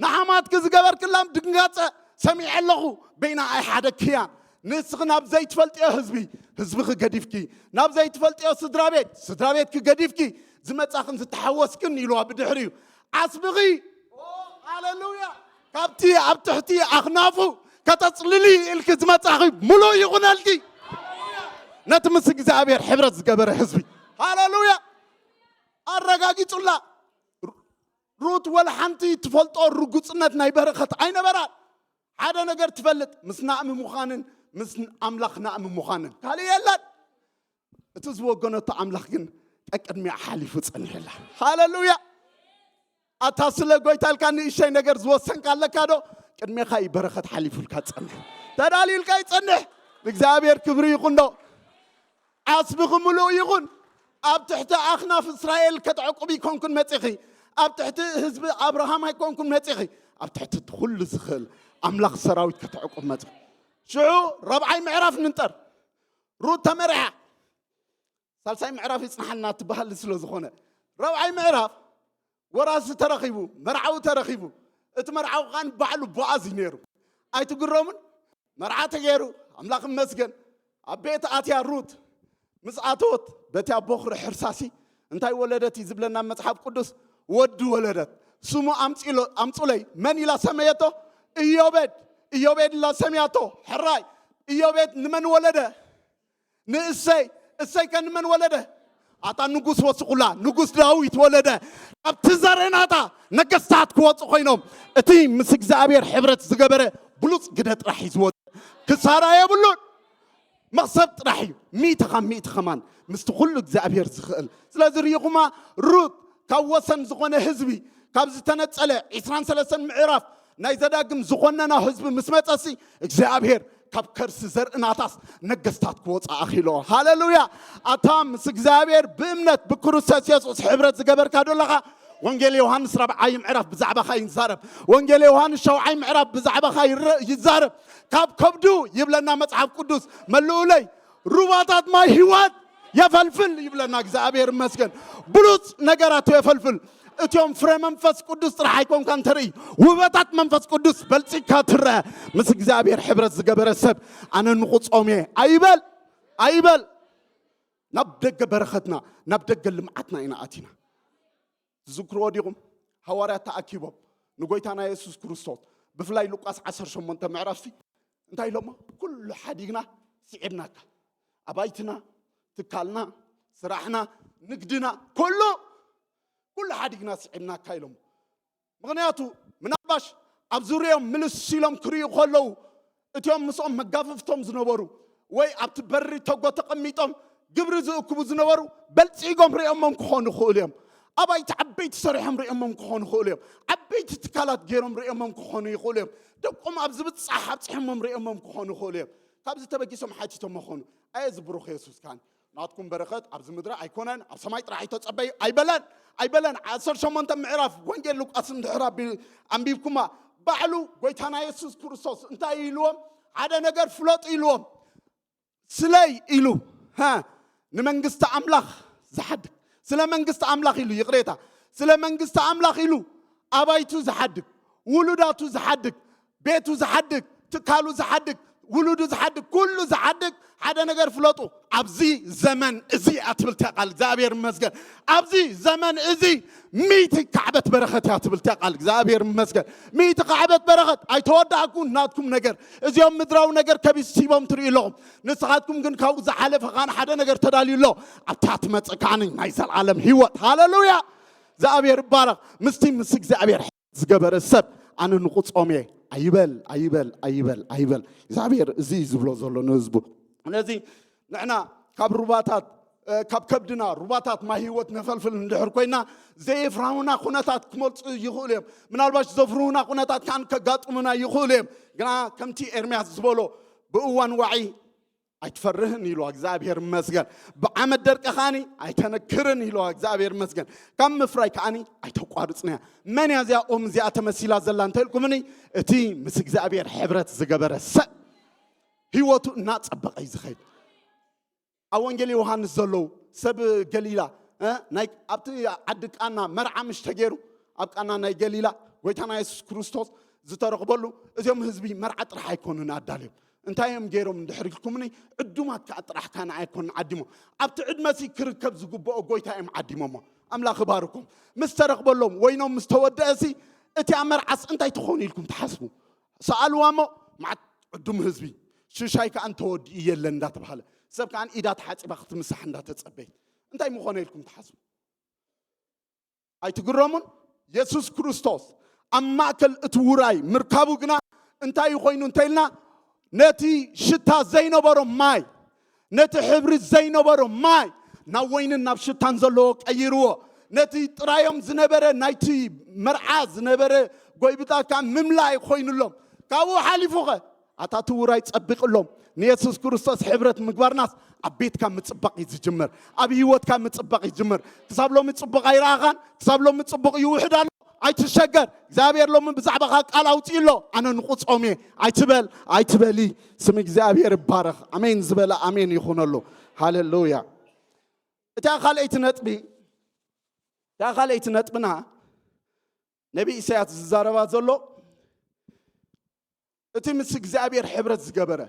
ንሓማትኪ ዝገበርክላ ድንጋጸ ሰሚዐ ኣለኹ በይና ኣይሓደክያን ንስኺ ናብ ዘይትፈልጥዮ ህዝቢ ህዝብኺ ገዲፍኪ ናብ ዘይትፈልጥዮ ስድራ ቤት ስድራ ቤትኪ ገዲፍኪ ዝመጻኽን ዝተሓወስክን ኢልዋ ብድሕሪኡ ዓስብኺ ሃለሉያ ካብቲ ኣብ ትሕቲ ኣኽናፉ ከተጽልሊ ኢልኪ ዝመጻኺ ምሉእ ይኹነልኪ ነቲ ምስ እግዚኣብሔር ሕብረት ዝገበረ ህዝቢ ሃለሉያ ኣረጋጊጹላ ሩት ወላ ሓንቲ ትፈልጦ ርጉጽነት ናይ በረኸት ኣይነበራን ሓደ ነገር ትፈልጥ ምስ ናእሚ ምዃንን ምስ ኣምላኽ ናእሚ ምዃንን ካልእ የለን እቲ ዝወገነቶ ኣምላኽ ግን ቀቅድሚያ ሓሊፉ ጸኒሕላ ሃለሉያ ኣታ ስለ ጎይታ ኢልካ ንእሸይ ነገር ዝወሰንካ ኣለካ ዶ ቅድሜኻ እዩ በረኸት ሓሊፉልካ ጸንሕ ተዳልዩልካ ይጸንሕ እግዚኣብሔር ክብሪ ይኹን ዶ ዓስብኺ ምሉእ ይኹን። ኣብ ትሕቲ ኣኽናፍ እስራኤል ከተዕቁቢ ኣይኮንኩን መጺኺ፣ ኣብ ትሕቲ ህዝቢ ኣብርሃም ኣይኮንኩን መጺኺ፣ ኣብ ትሕቲ ኩሉ ዝኽእል ኣምላኽ ሰራዊት ከተዕቁብ መጺኺ። ሽዑ ራብዓይ ምዕራፍ ንንጠር። ሩት ተመሪሓ። ሳልሳይ ምዕራፍ ይጽንሓልና ትበሃል ስለ ዝኾነ፣ ራብዓይ ምዕራፍ ወራሲ ተረኺቡ፣ መርዓዊ ተረኺቡ። እቲ መርዓዊ ኸኣ ባዕሉ ቦኣዝ እዩ ነይሩ። ኣይትግረሙን? መርዓ ተገይሩ፣ ኣምላኽ ይመስገን። ኣብ ቤት ኣትያ ሩት ምስ ኣተወት፣ በቲ ኣብ ቦኽሪ ሕርሳሲ እንታይ ወለደት እዩ ዝብለና መጽሓፍ ቅዱስ? ወዲ ወለደት። ስሙ ኣምጺሎ-፣ ኣምጹለይ። መን ኢላ ሰመየቶ? ኢዮቤድ። ኢዮቤድ ኢላ ሰምያቶ። ሕራይ። ኢዮቤድ ንመን ወለደ? ንእሰይ። እሰይ ከ ንመን ወለደ? ኣታ ንጉስ ወስኹላ፣ ንጉስ ዳዊት ወለደ። ካብቲ ዘርእናታ ነገስታት ክወፁ ኮይኖም፣ እቲ ምስ እግዚኣብሔር ሕብረት ዝገበረ ብሉፅ ግደ ጥራሕ እዩ ዝወፅእ። ክሳራ የብሉን። መኽሰብ ጥራሕ እዩ። ሚእቲ ካብ ሚእቲ ከማን ምስቲ ኩሉ እግዚኣብሔር ዝኽእል። ስለዚ ርኢኹማ፣ ሩት ካብ ወሰን ዝኾነ ህዝቢ፣ ካብ ዝተነጸለ ዒስራን ሰለስተን ምዕራፍ ናይ ዘዳግም ዝኾነና ህዝቢ ምስ መጸሲ፣ እግዚኣብሔር ካብ ከርሲ ዘርእናታስ ነገስታት ክወጻ ኣኺሎ። ሃሌሉያ! ኣታ ምስ እግዚኣብሔር ብእምነት ብክርስቶስ የሱስ ሕብረት ዝገበርካ ዶ ኣለኻ? ወንጌል ዮሃንስ ራብዓይ ምዕራፍ ብዛዕባኻ ይዛረብ። ወንጌል ዮሃንስ ሻውዓይ ምዕራፍ ብዛዕባኻ ይረ-፣ ይዛረብ። ካብ ከብዱ ይብለና መጽሓፍ ቅዱስ፣ መልኡለይ ሩባታት ማይ ህይወት የፈልፍል ይብለና። እግዚኣብሔር ይመስገን። ብሉጽ ነገራቱ የፈልፍል። እቲኦም ፍረ መንፈስ ቅዱስ ጥራሕ ኣይኮንካን ተርኢ፣ ውበታት መንፈስ ቅዱስ በልጺግካ ትረአ። ምስ እግዚኣብሔር ሕብረት ዝገበረ ሰብ ኣነ ንቑጾም እየ ኣይበል፣ ኣይበል። ናብ ደገ በረኸትና፣ ናብ ደገ ልምዓትና ኢና ኣቲና። ትዝክርዎ ዲኹም? ሃዋርያት ተኣኪቦም ንጎይታና የሱስ ክርስቶስ፣ ብፍላይ ሉቃስ ዓሰርተ ሸሞንተ ምዕራፍሲ እንታይ ኢሎሞ? ኩሉ ሓዲግና ስዒብናካ። ኣባይትና፣ ትካልና፣ ስራሕና፣ ንግድና፣ ኩሉ፣ ኩሉ ሓዲግና ስዒብናካ ኢሎሞ። ምኽንያቱ ምናልባሽ ኣብ ዙርያኦም ምልስ ኢሎም ክርእዩ ከለዉ፣ እቲኦም ምስኦም መጋፍፍቶም ዝነበሩ ወይ ኣብቲ በሪ ተጎ ተቐሚጦም ግብሪ ዝእክቡ ዝነበሩ በልጺጎም ርእዮሞም ክኾኑ ይኽእሉ እዮም። ኣባይቲ ዓበይቲ ሰሪሖም ርእዮሞም ክኾኑ ይኽእሉ እዮም። ዓበይቲ ትካላት ገይሮም ርእዮሞም ክኾኑ ይኽእሉ እዮም። ደቆም ኣብ ዝብጻሕ ኣብጺሖሞም ርእዮሞም ክኾኑ ይኽእሉ እዮም። ካብዚ ተበጊሶም ሓቲቶም መኾኑ። ኣየ ዝብሩኽ የሱስ ካን ናትኩም በረኸት ኣብዚ ምድሪ ኣይኮነን፣ ኣብ ሰማይ ጥራሕ ኣይተጸበዩ ኣይበለን፣ ኣይበለን። ዓሰርተ ሸሞንተ ምዕራፍ ወንጌል ሉቃስ እንድሕር ኣቢ-፣ ኣንቢብኩማ፣ ባዕሉ ጎይታና የሱስ ክርስቶስ እንታይ ኢልዎም? ሓደ ነገር ፍለጡ ኢልዎም። ስለይ ኢሉ፣ ሃ፣ ንመንግስቲ ኣምላኽ ዝሓድግ፣ ስለ መንግስቲ ኣምላኽ ኢሉ፣ ይቕሬታ፣ ስለ መንግስቲ ኣምላኽ ኢሉ ኣባይቱ ዝሓድግ፣ ውሉዳቱ ዝሓድግ፣ ቤቱ ዝሓድግ፣ ትካሉ ዝሓድግ፣ ውሉዱ ዝሓድግ፣ ኩሉ ዝሓድግ ሓደ ነገር ፍለጡ። ኣብዚ ዘመን እዚ እያ ትብል እታ ቃል። እግዚኣብሔር ይመስገን። ኣብዚ ዘመን እዚ ሚእቲ ካዕበት በረኸት እያ ትብል እታ ቃል። እግዚኣብሔር ይመስገን። ሚእቲ ካዕበት በረኸት። ኣይተወዳእኩን ናትኩም ነገር። እዚኦም ምድራዊ ነገር ከቢሲቦም ትርእዩ ኣለኹም። ንስኻትኩም ግን ካብኡ ዝሓለፈ ካን ሓደ ነገር ተዳልዩ ኣሎ። ኣብታ ትመጽእ ካን ናይ ዘላለም ህይወት። ሃሌሉያ! እግዚኣብሔር ይባረኽ። ምስቲ ምስ እግዚኣብሔር ዝገበረ ሰብ ኣነ ንቑጾም እየ ኣይበል፣ ኣይበል፣ ኣይበል፣ ኣይበል። እግዚኣብሔር እዚ እዩ ዝብሎ ዘሎ ንህዝቡ። ስለዚ ንሕና ካብ ሩባታት፣ እ፣ ካብ ከብድና ሩባታት ማይ ህይወት ነፈልፍል እንድሕር ኮይና፣ ዘየፍርሁና ኩነታት ክመልፁ ይኽእሉ እዮም። ምናልባሽ ዘፍርሁና ኩነታት ካን ከጋጥሙና ይኽእሉ እዮም። ግና ከምቲ ኤርምያስ ዝበሎ፣ ብእዋን ዋዒ ኣይትፈርህን ኢልዋ እግዚኣብሔር ይመስገን። ብዓመት ደርቂ ከኣኒ ኣይተነክርን ኢልዋ እግዚኣብሔር ይመስገን። ካብ ምፍራይ ከኣኒ ኣይተቋርጽንያ። መን እያ እዚኣ ኦም እዚኣ ተመሲላ ዘላ እንተልኩምኒ፣ እቲ ምስ እግዚኣብሔር ሕብረት ዝገበረ ሰብ ህይወቱ እናጸበቐ እዩ ዝኸይድ። ኣብ ወንጌል ዮሃንስ ዘለዉ ሰብ ገሊላ፣ እ፣ ናይ፣ ኣብቲ ዓዲ ቃና መርዓ ምሽ ተገይሩ፣ ኣብ ቃና ናይ ገሊላ ጎይታና የሱስ ክርስቶስ ዝተረኽበሉ፣ እዚኦም ህዝቢ መርዓ ጥራሕ ኣይኮኑን ኣዳልዮም። እንታይ እዮም ገይሮም እንድሕር ኢልኩምኒ፣ ዕዱማት ከኣ ጥራሕ ካና ኣይኮኑን ዓዲሞም። ኣብቲ ዕድመሲ ክርከብ ዝግብኦ ጎይታ እዮም ዓዲሞሞ። ኣምላኽ ይባርኮም። ምስ ተረኽበሎም፣ ወይኖም ምስ ተወደእሲ፣ እቲኣ መርዓስ እንታይ ትኾን ኢልኩም ትሓስቡ? ሰኣልዋ እሞ፣ መዓት ዕዱም ህዝቢ፣ ሽሻይ ከኣ እንተወዲኡ የለን እንዳተባሃለ፣ ሰብ ከኣ ኢዳ ተሓጺባ ክትምሳሕ እንዳተጸበየት፣ እንታይ ምኾነ ኢልኩም ትሓስቡ? ኣይትግረሙን? የሱስ ክርስቶስ ኣብ ማእከል እቲ ውራይ ምርካቡ ግና እንታይ እዩ ኮይኑ እንተኢልና፣ ነቲ ሽታ ዘይነበሮ ማይ፣ ነቲ ሕብሪ ዘይነበሮ ማይ ናብ ወይንን ናብ ሽታን ዘለዎ ቀይርዎ። ነቲ ጥራዮም ዝነበረ ናይቲ መርዓ ዝነበረ ጎይብጣ ከኣ ምምላእ ኮይኑሎም። ካብኡ ሓሊፉኸ ኣታ እቲ ውራይ ጸቢቕሎም፣ ንየሱስ ክርስቶስ ሕብረት ምግባርናስ ኣብ ቤትካ ምጽባቕ እዩ ዝጅምር። ኣብ ህይወትካ ምጽባቕ ይጅምር። ክሳብ ሎሚ ጽቡቕ ኣይረኣኻን። ክሳብ ሎሚ ጽቡቕ ይውሕድ ኣሎ። ኣይትሸገር። እግዚኣብሔር ሎሚ ብዛዕባኻ ቃል ኣውፅኡ ኣሎ። ኣነ ንቑጾም እየ ኣይትበል፣ ኣይትበሊ። ስም እግዚኣብሔር ይባረኽ። ኣሜን ዝበለ ኣሜን ይኹነሉ። ሃሌሉያ። እታ ካልኣይቲ ነጥቢ፣ እታ ካልኣይቲ ነጥብና፣ ነቢ ኢሳያስ ዝዛረባ ዘሎ፣ እቲ ምስ እግዚኣብሔር ሕብረት ዝገበረ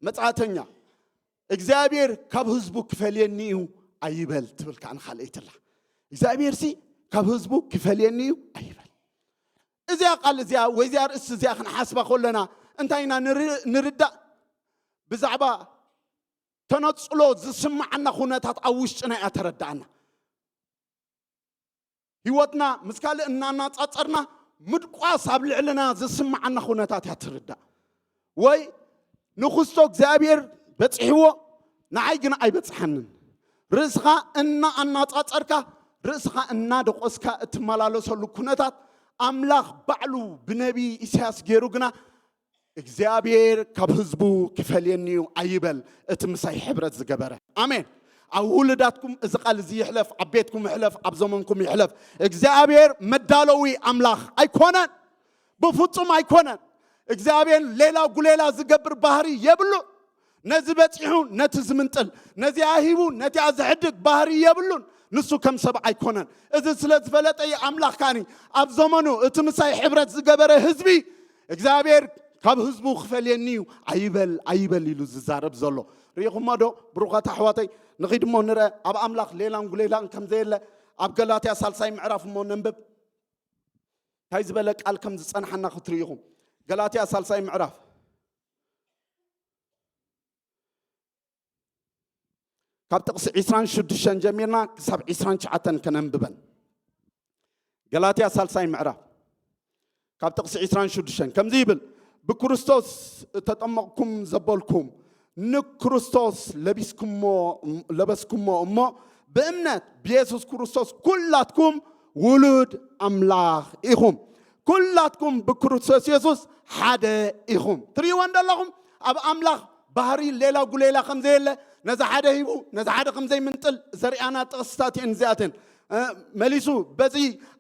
መጻእተኛ፣ እግዚኣብሔር ካብ ህዝቡ ክፈልየኒ እዩ ኣይበል ትብል። ከኣ ንኻልኣይትላ እግዚኣብሔር ሲ ካብ ህዝቡ ክፈልየኒ እዩ ኣይበል። እዚኣ ቃል እዚኣ ወይ እዚኣ ርእሲ እዚኣ ክንሓስባ ከለና እንታይ ኢና ንር-፣ ንርዳእ? ብዛዕባ ተነጽሎ ዝስምዓና ኩነታት ኣብ ውሽጥና እያ ተረዳእና። ህይወትና ምስ ካልእ እናናጻጸርና ምድቋስ ኣብ ልዕልና ዝስምዓና ኩነታት እያ ትርዳእ። ወይ ንኽስቶ እግዚኣብሔር በጺሕዎ፣ ንዓይ ግን ኣይበጽሓንን። ርእስኻ እናኣናጻጸርካ፣ ርእስኻ እናደቆስካ እትመላለሰሉ ኩነታት፣ ኣምላኽ ባዕሉ ብነቢ ኢሳያስ ገይሩ ግና እግዚኣብሔር ካብ ህዝቡ ክፈልየኒ እዩ ኣይበል፣ እቲ ምሳይ ሕብረት ዝገበረ። ኣሜን። ኣብ ውሉዳትኩም እዚ ቃል እዚ ይሕለፍ፣ ኣብ ቤትኩም ይሕለፍ፣ ኣብ ዘመንኩም ይሕለፍ። እግዚኣብሔር መዳለዊ ኣምላኽ ኣይኮነን፣ ብፍጹም ኣይኮነን። እግዚኣብሔር ሌላ ጉሌላ ዝገብር ባህሪ የብሉ። ነዚ በጺሑ ነቲ ዝምንጥል፣ ነዚኣ ሂቡ ነቲኣ ዝሕድግ ባህሪ የብሉን። ንሱ ከም ሰብ ኣይኮነን። እዚ ስለ ዝፈለጠ እዩ ኣምላኽ ከኣኒ ኣብ ዘመኑ እቲ ምሳይ ሕብረት ዝገበረ ህዝቢ እግዚኣብሔር ካብ ህዝቡ ክፈልየኒ እዩ ኣይበል ኣይበል ኢሉ ዝዛረብ ዘሎ። ርኢኹሞ ዶ? ብሩኻት ኣሕዋተይ፣ ንኺድ እሞ ንርአ። ኣብ ኣምላኽ ሌላን ጉሌላን ከም ዘየለ ኣብ ገላትያ ሳልሳይ ምዕራፍ እሞ ነንብብ። እንታይ ዝበለ ቃል ከም ዝጸንሓና ክትርኢ ኢኹም። ገላትያ ሳልሳይ ምዕራፍ ካብ ጥቕሲ ዕስራን ሽዱሽተን ጀሚርና ክሳብ ዕስራን ትሽዓተን ከነንብበን። ገላትያ ሳልሳይ ምዕራፍ ካብ ጥቕሲ ዕስራን ሽዱሽተን ከምዚ ይብል፣ ብክርስቶስ እተጠመቕኩም ዘበልኩም ንክርስቶስ ለቢስኩሞ፣ ለበስኩሞ እሞ ብእምነት ብየሱስ ክርስቶስ ኩላትኩም ውሉድ ኣምላኽ ኢኹም። ኩላትኩም ብክርስቶስ የሱስ ሓደ ኢኹም። ትርእይዎ እንደለኹም ኣብ ኣምላኽ ባህሪ ሌላ ጉሌላ ከም ዘየለ፣ ነዚ ሓደ ሂቡ ነዚ ሓደ ከም ዘይምንጥል ዘርእያና ጥቕስታት እየን እዚኣተን። እ፣ መሊሱ በዚ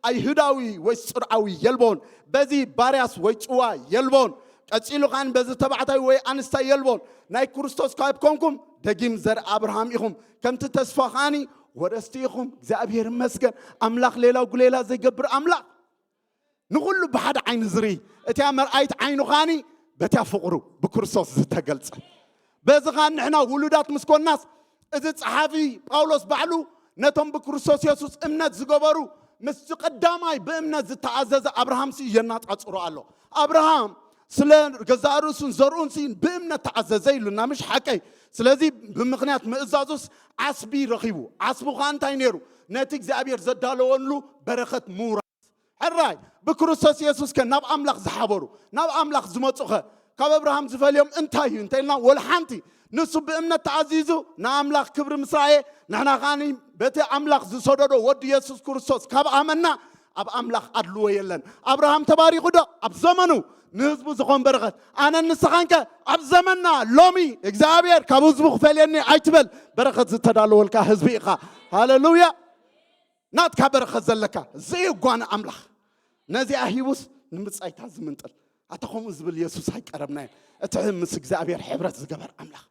ኣይሁዳዊ ወይ ጽርዓዊ የልቦን፣ በዚ ባርያስ ወይ ጽዋ የልቦን፣ ቀጺሉ ከኣን በዚ ተባዕታይ ወይ ኣንስታይ የልቦን። ናይ ክርስቶስ ካብ ኮንኩም ደጊም ዘር ኣብርሃም ኢኹም፣ ከምቲ ተስፋ ከኣኒ ወረስቲ ኢኹም። እግዚኣብሔር ይመስገን። ኣምላኽ ሌላ ጉሌላ ዘይገብር ኣምላኽ፣ ንኹሉ ብሓደ ዓይኒ ዝርኢ፣ እቲያ መርኣይት ዓይኑ ኸኣኒ በቲያ ፍቕሩ ብክርስቶስ ዝተገልጸ። በዚ ኸኣ ንሕና ውሉዳት ምስ ኮንናስ፣ እዚ ጸሓፊ ጳውሎስ ባዕሉ ነቶም ብክርስቶስ የሱስ እምነት ዝገበሩ፣ ምስቲ ቀዳማይ ብእምነት ዝተኣዘዘ ኣብርሃምሲ የናጻጽሮ ኣሎ። ኣብርሃም ስለ ገዛእ ርእሱን ዘርኡንሲ ብእምነት ተኣዘዘ ኢሉና፣ ምሽ ሓቀይ? ስለዚ ብምኽንያት ምእዛዙስ ዓስቢ ረኺቡ። ዓስቡ ኸኣ እንታይ ነይሩ? ነቲ እግዚኣብሔር ዘዳለወሉ በረኸት ምውራስ። ሕራይ ብክርስቶስ የሱስ ከ ናብ ኣምላኽ ዝሓበሩ፣ ናብ ኣምላኽ ዝመጹ ኸ ካብ ኣብርሃም ዝፈልዮም እንታይ እዩ እንተኢልና፣ ወላ ሓንቲ። ንሱ ብእምነት ተኣዚዙ ንኣምላኽ ክብሪ ምስ ረኣየ፣ ንሕና ኸኣኒ በቲ ኣምላኽ ዝሰደዶ ወዲ የሱስ ክርስቶስ ካብ ኣመና ኣብ ኣምላኽ ኣድልዎ የለን። ኣብርሃም ተባሪኹ ዶ? ኣብ ዘመኑ ንህዝቡ ዝኾን በረኸት። ኣነን ንስኻን ከ ኣብ ዘመንና ሎሚ እግዚኣብሔር ካብ ህዝቡ ክፈልየኒ ኣይትበል፣ በረኸት ዝተዳለወልካ ህዝቢ ኢኻ። ሃሌሉያ። ናትካ በረኸት ዘለካ ዘይጓነ ኣምላኽ ነዚኣ ሂቡስ ንምጻይታ ዝምንጥል። ኣታ ከምኡ ዝብል የሱስ ኣይቀረብናዮን። እቲ ምስ እግዚኣብሔር ሕብረት ዝገበር ኣምላኽ፣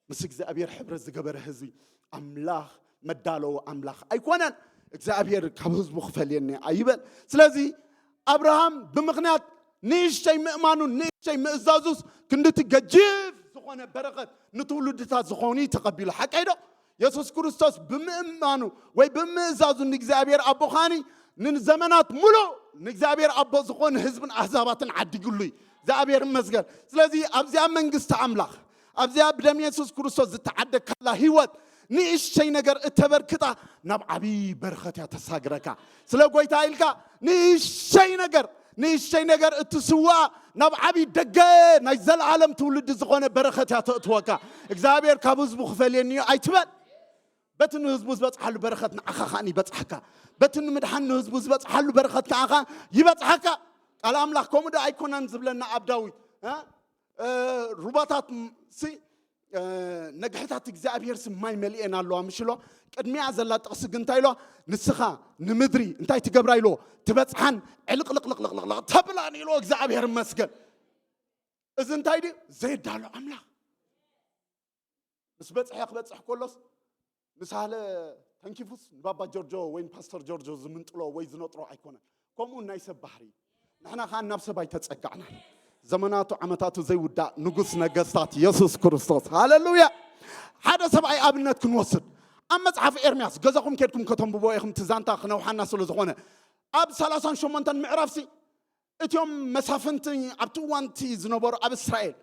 ምስ እግዚኣብሔር ሕብረት ዝገበረ ህዝቢ ኣምላኽ መዳለዊ ኣምላኽ ኣይኮነን። እግዚኣብሔር ካብ ህዝቡ ክፈልየኒ ኣይበል። ስለዚ ኣብርሃም ብምኽንያት ንእሽተይ ምእማኑን ንእሽተይ ምእዛዙስ ክንድቲ ገጂፍ ዝኾነ በረኸት ንትውልድታት ዝኾኑ እዩ ተቐቢሉ። ሓቀይ ዶ? የሱስ ክርስቶስ ብምእማኑ ወይ ብምእዛዙ ንእግዚኣብሔር ኣቦ ኻኒ ንዘመናት ሙሉእ ንእግዚኣብሔር ኣቦ ዝኾነ ህዝብን ኣህዛባትን ዓዲግሉ እዩ። እግዚኣብሔር ይመስገን። ስለዚ ኣብዚኣ መንግስቲ ኣምላኽ፣ ኣብዚኣ ብደም የሱስ ክርስቶስ ዝተዓደግካላ ህይወት ንእሽተይ ነገር እተበርክታ ናብ ዓብዪ በረኸት እያ ተሳግረካ። ስለ ጎይታ ኢልካ ንእሽተይ ነገር፣ ንእሽተይ ነገር እትስውኣ ናብ ዓብዪ ደገ ናይ ዘለዓለም ትውልዲ ዝኾነ በረኸት እያ ተእትወካ። እግዚኣብሔር ካብ ህዝቡ ክፈልየኒ እዩ ኣይትበል። በቲ ንህዝቡ ዝበጽሓሉ በረኸት ንዓኻ ኸኣ ይበጽሓካ። በቲ ንምድሓን ንህዝቡ ዝበጽሓሉ በረኸት ንዓኻ ይበጽሓካ። ቃል ኣምላኽ ከምኡ ዶ ኣይኮነን ዝብለና ኣብ ዳዊት? እ? እ፣ ሩባታት ም-፣ ሲ፣ እ፣ ነግሕታት እግዚኣብሔር ሲ ማይ መሊኤን ኣለዋ ምሽ ኢሎ። ቅድሚያ ዘላ ጥቕሲ ግን እንታይ ኢሎ? ንስኻ ንምድሪ እንታይ ትገብራ ኢሎ? ትበጽሓን ዕልቕልቕልቕልቕልቕ ተብላን ኢሎ። እግዚኣብሔር ይመስገን። እዚ እንታይ ድዩ? ዘየዳሎ ኣምላኽ። ምስ በጽሐ ክበጽሕ ከሎስ ምስ ሃለ ተንኪፉስ ንባባ ጆርጆ ወይ ንፓስተር ጆርጆ ዝምንጥሎ ወይ ዝነጥሮ ኣይኮነን። ከምኡ ናይ ሰብ ባህሪ እዩ። ንሕና ኸኣ ናብ ሰብ ኣይተጸጋዕናን። ዘመናቱ ዓመታቱ ዘይውዳእ ንጉስ ነገስታት የሱስ ክርስቶስ። ሃሌሉያ! ሓደ ሰብኣይ ኣብነት ክንወስድ። ኣብ መጽሓፍ ኤርምያስ፣ ገዛኹም ኬድኩም ከተንብቦ ኢኹም፣ እቲ ዛንታ ክነውሓና ስለ ዝኾነ። ኣብ ሰላሳን ሸሞንተን ምዕራፍሲ እቲኦም መሳፍንቲ ኣብቲ እዋንቲ ዝነበሩ ኣብ እስራኤል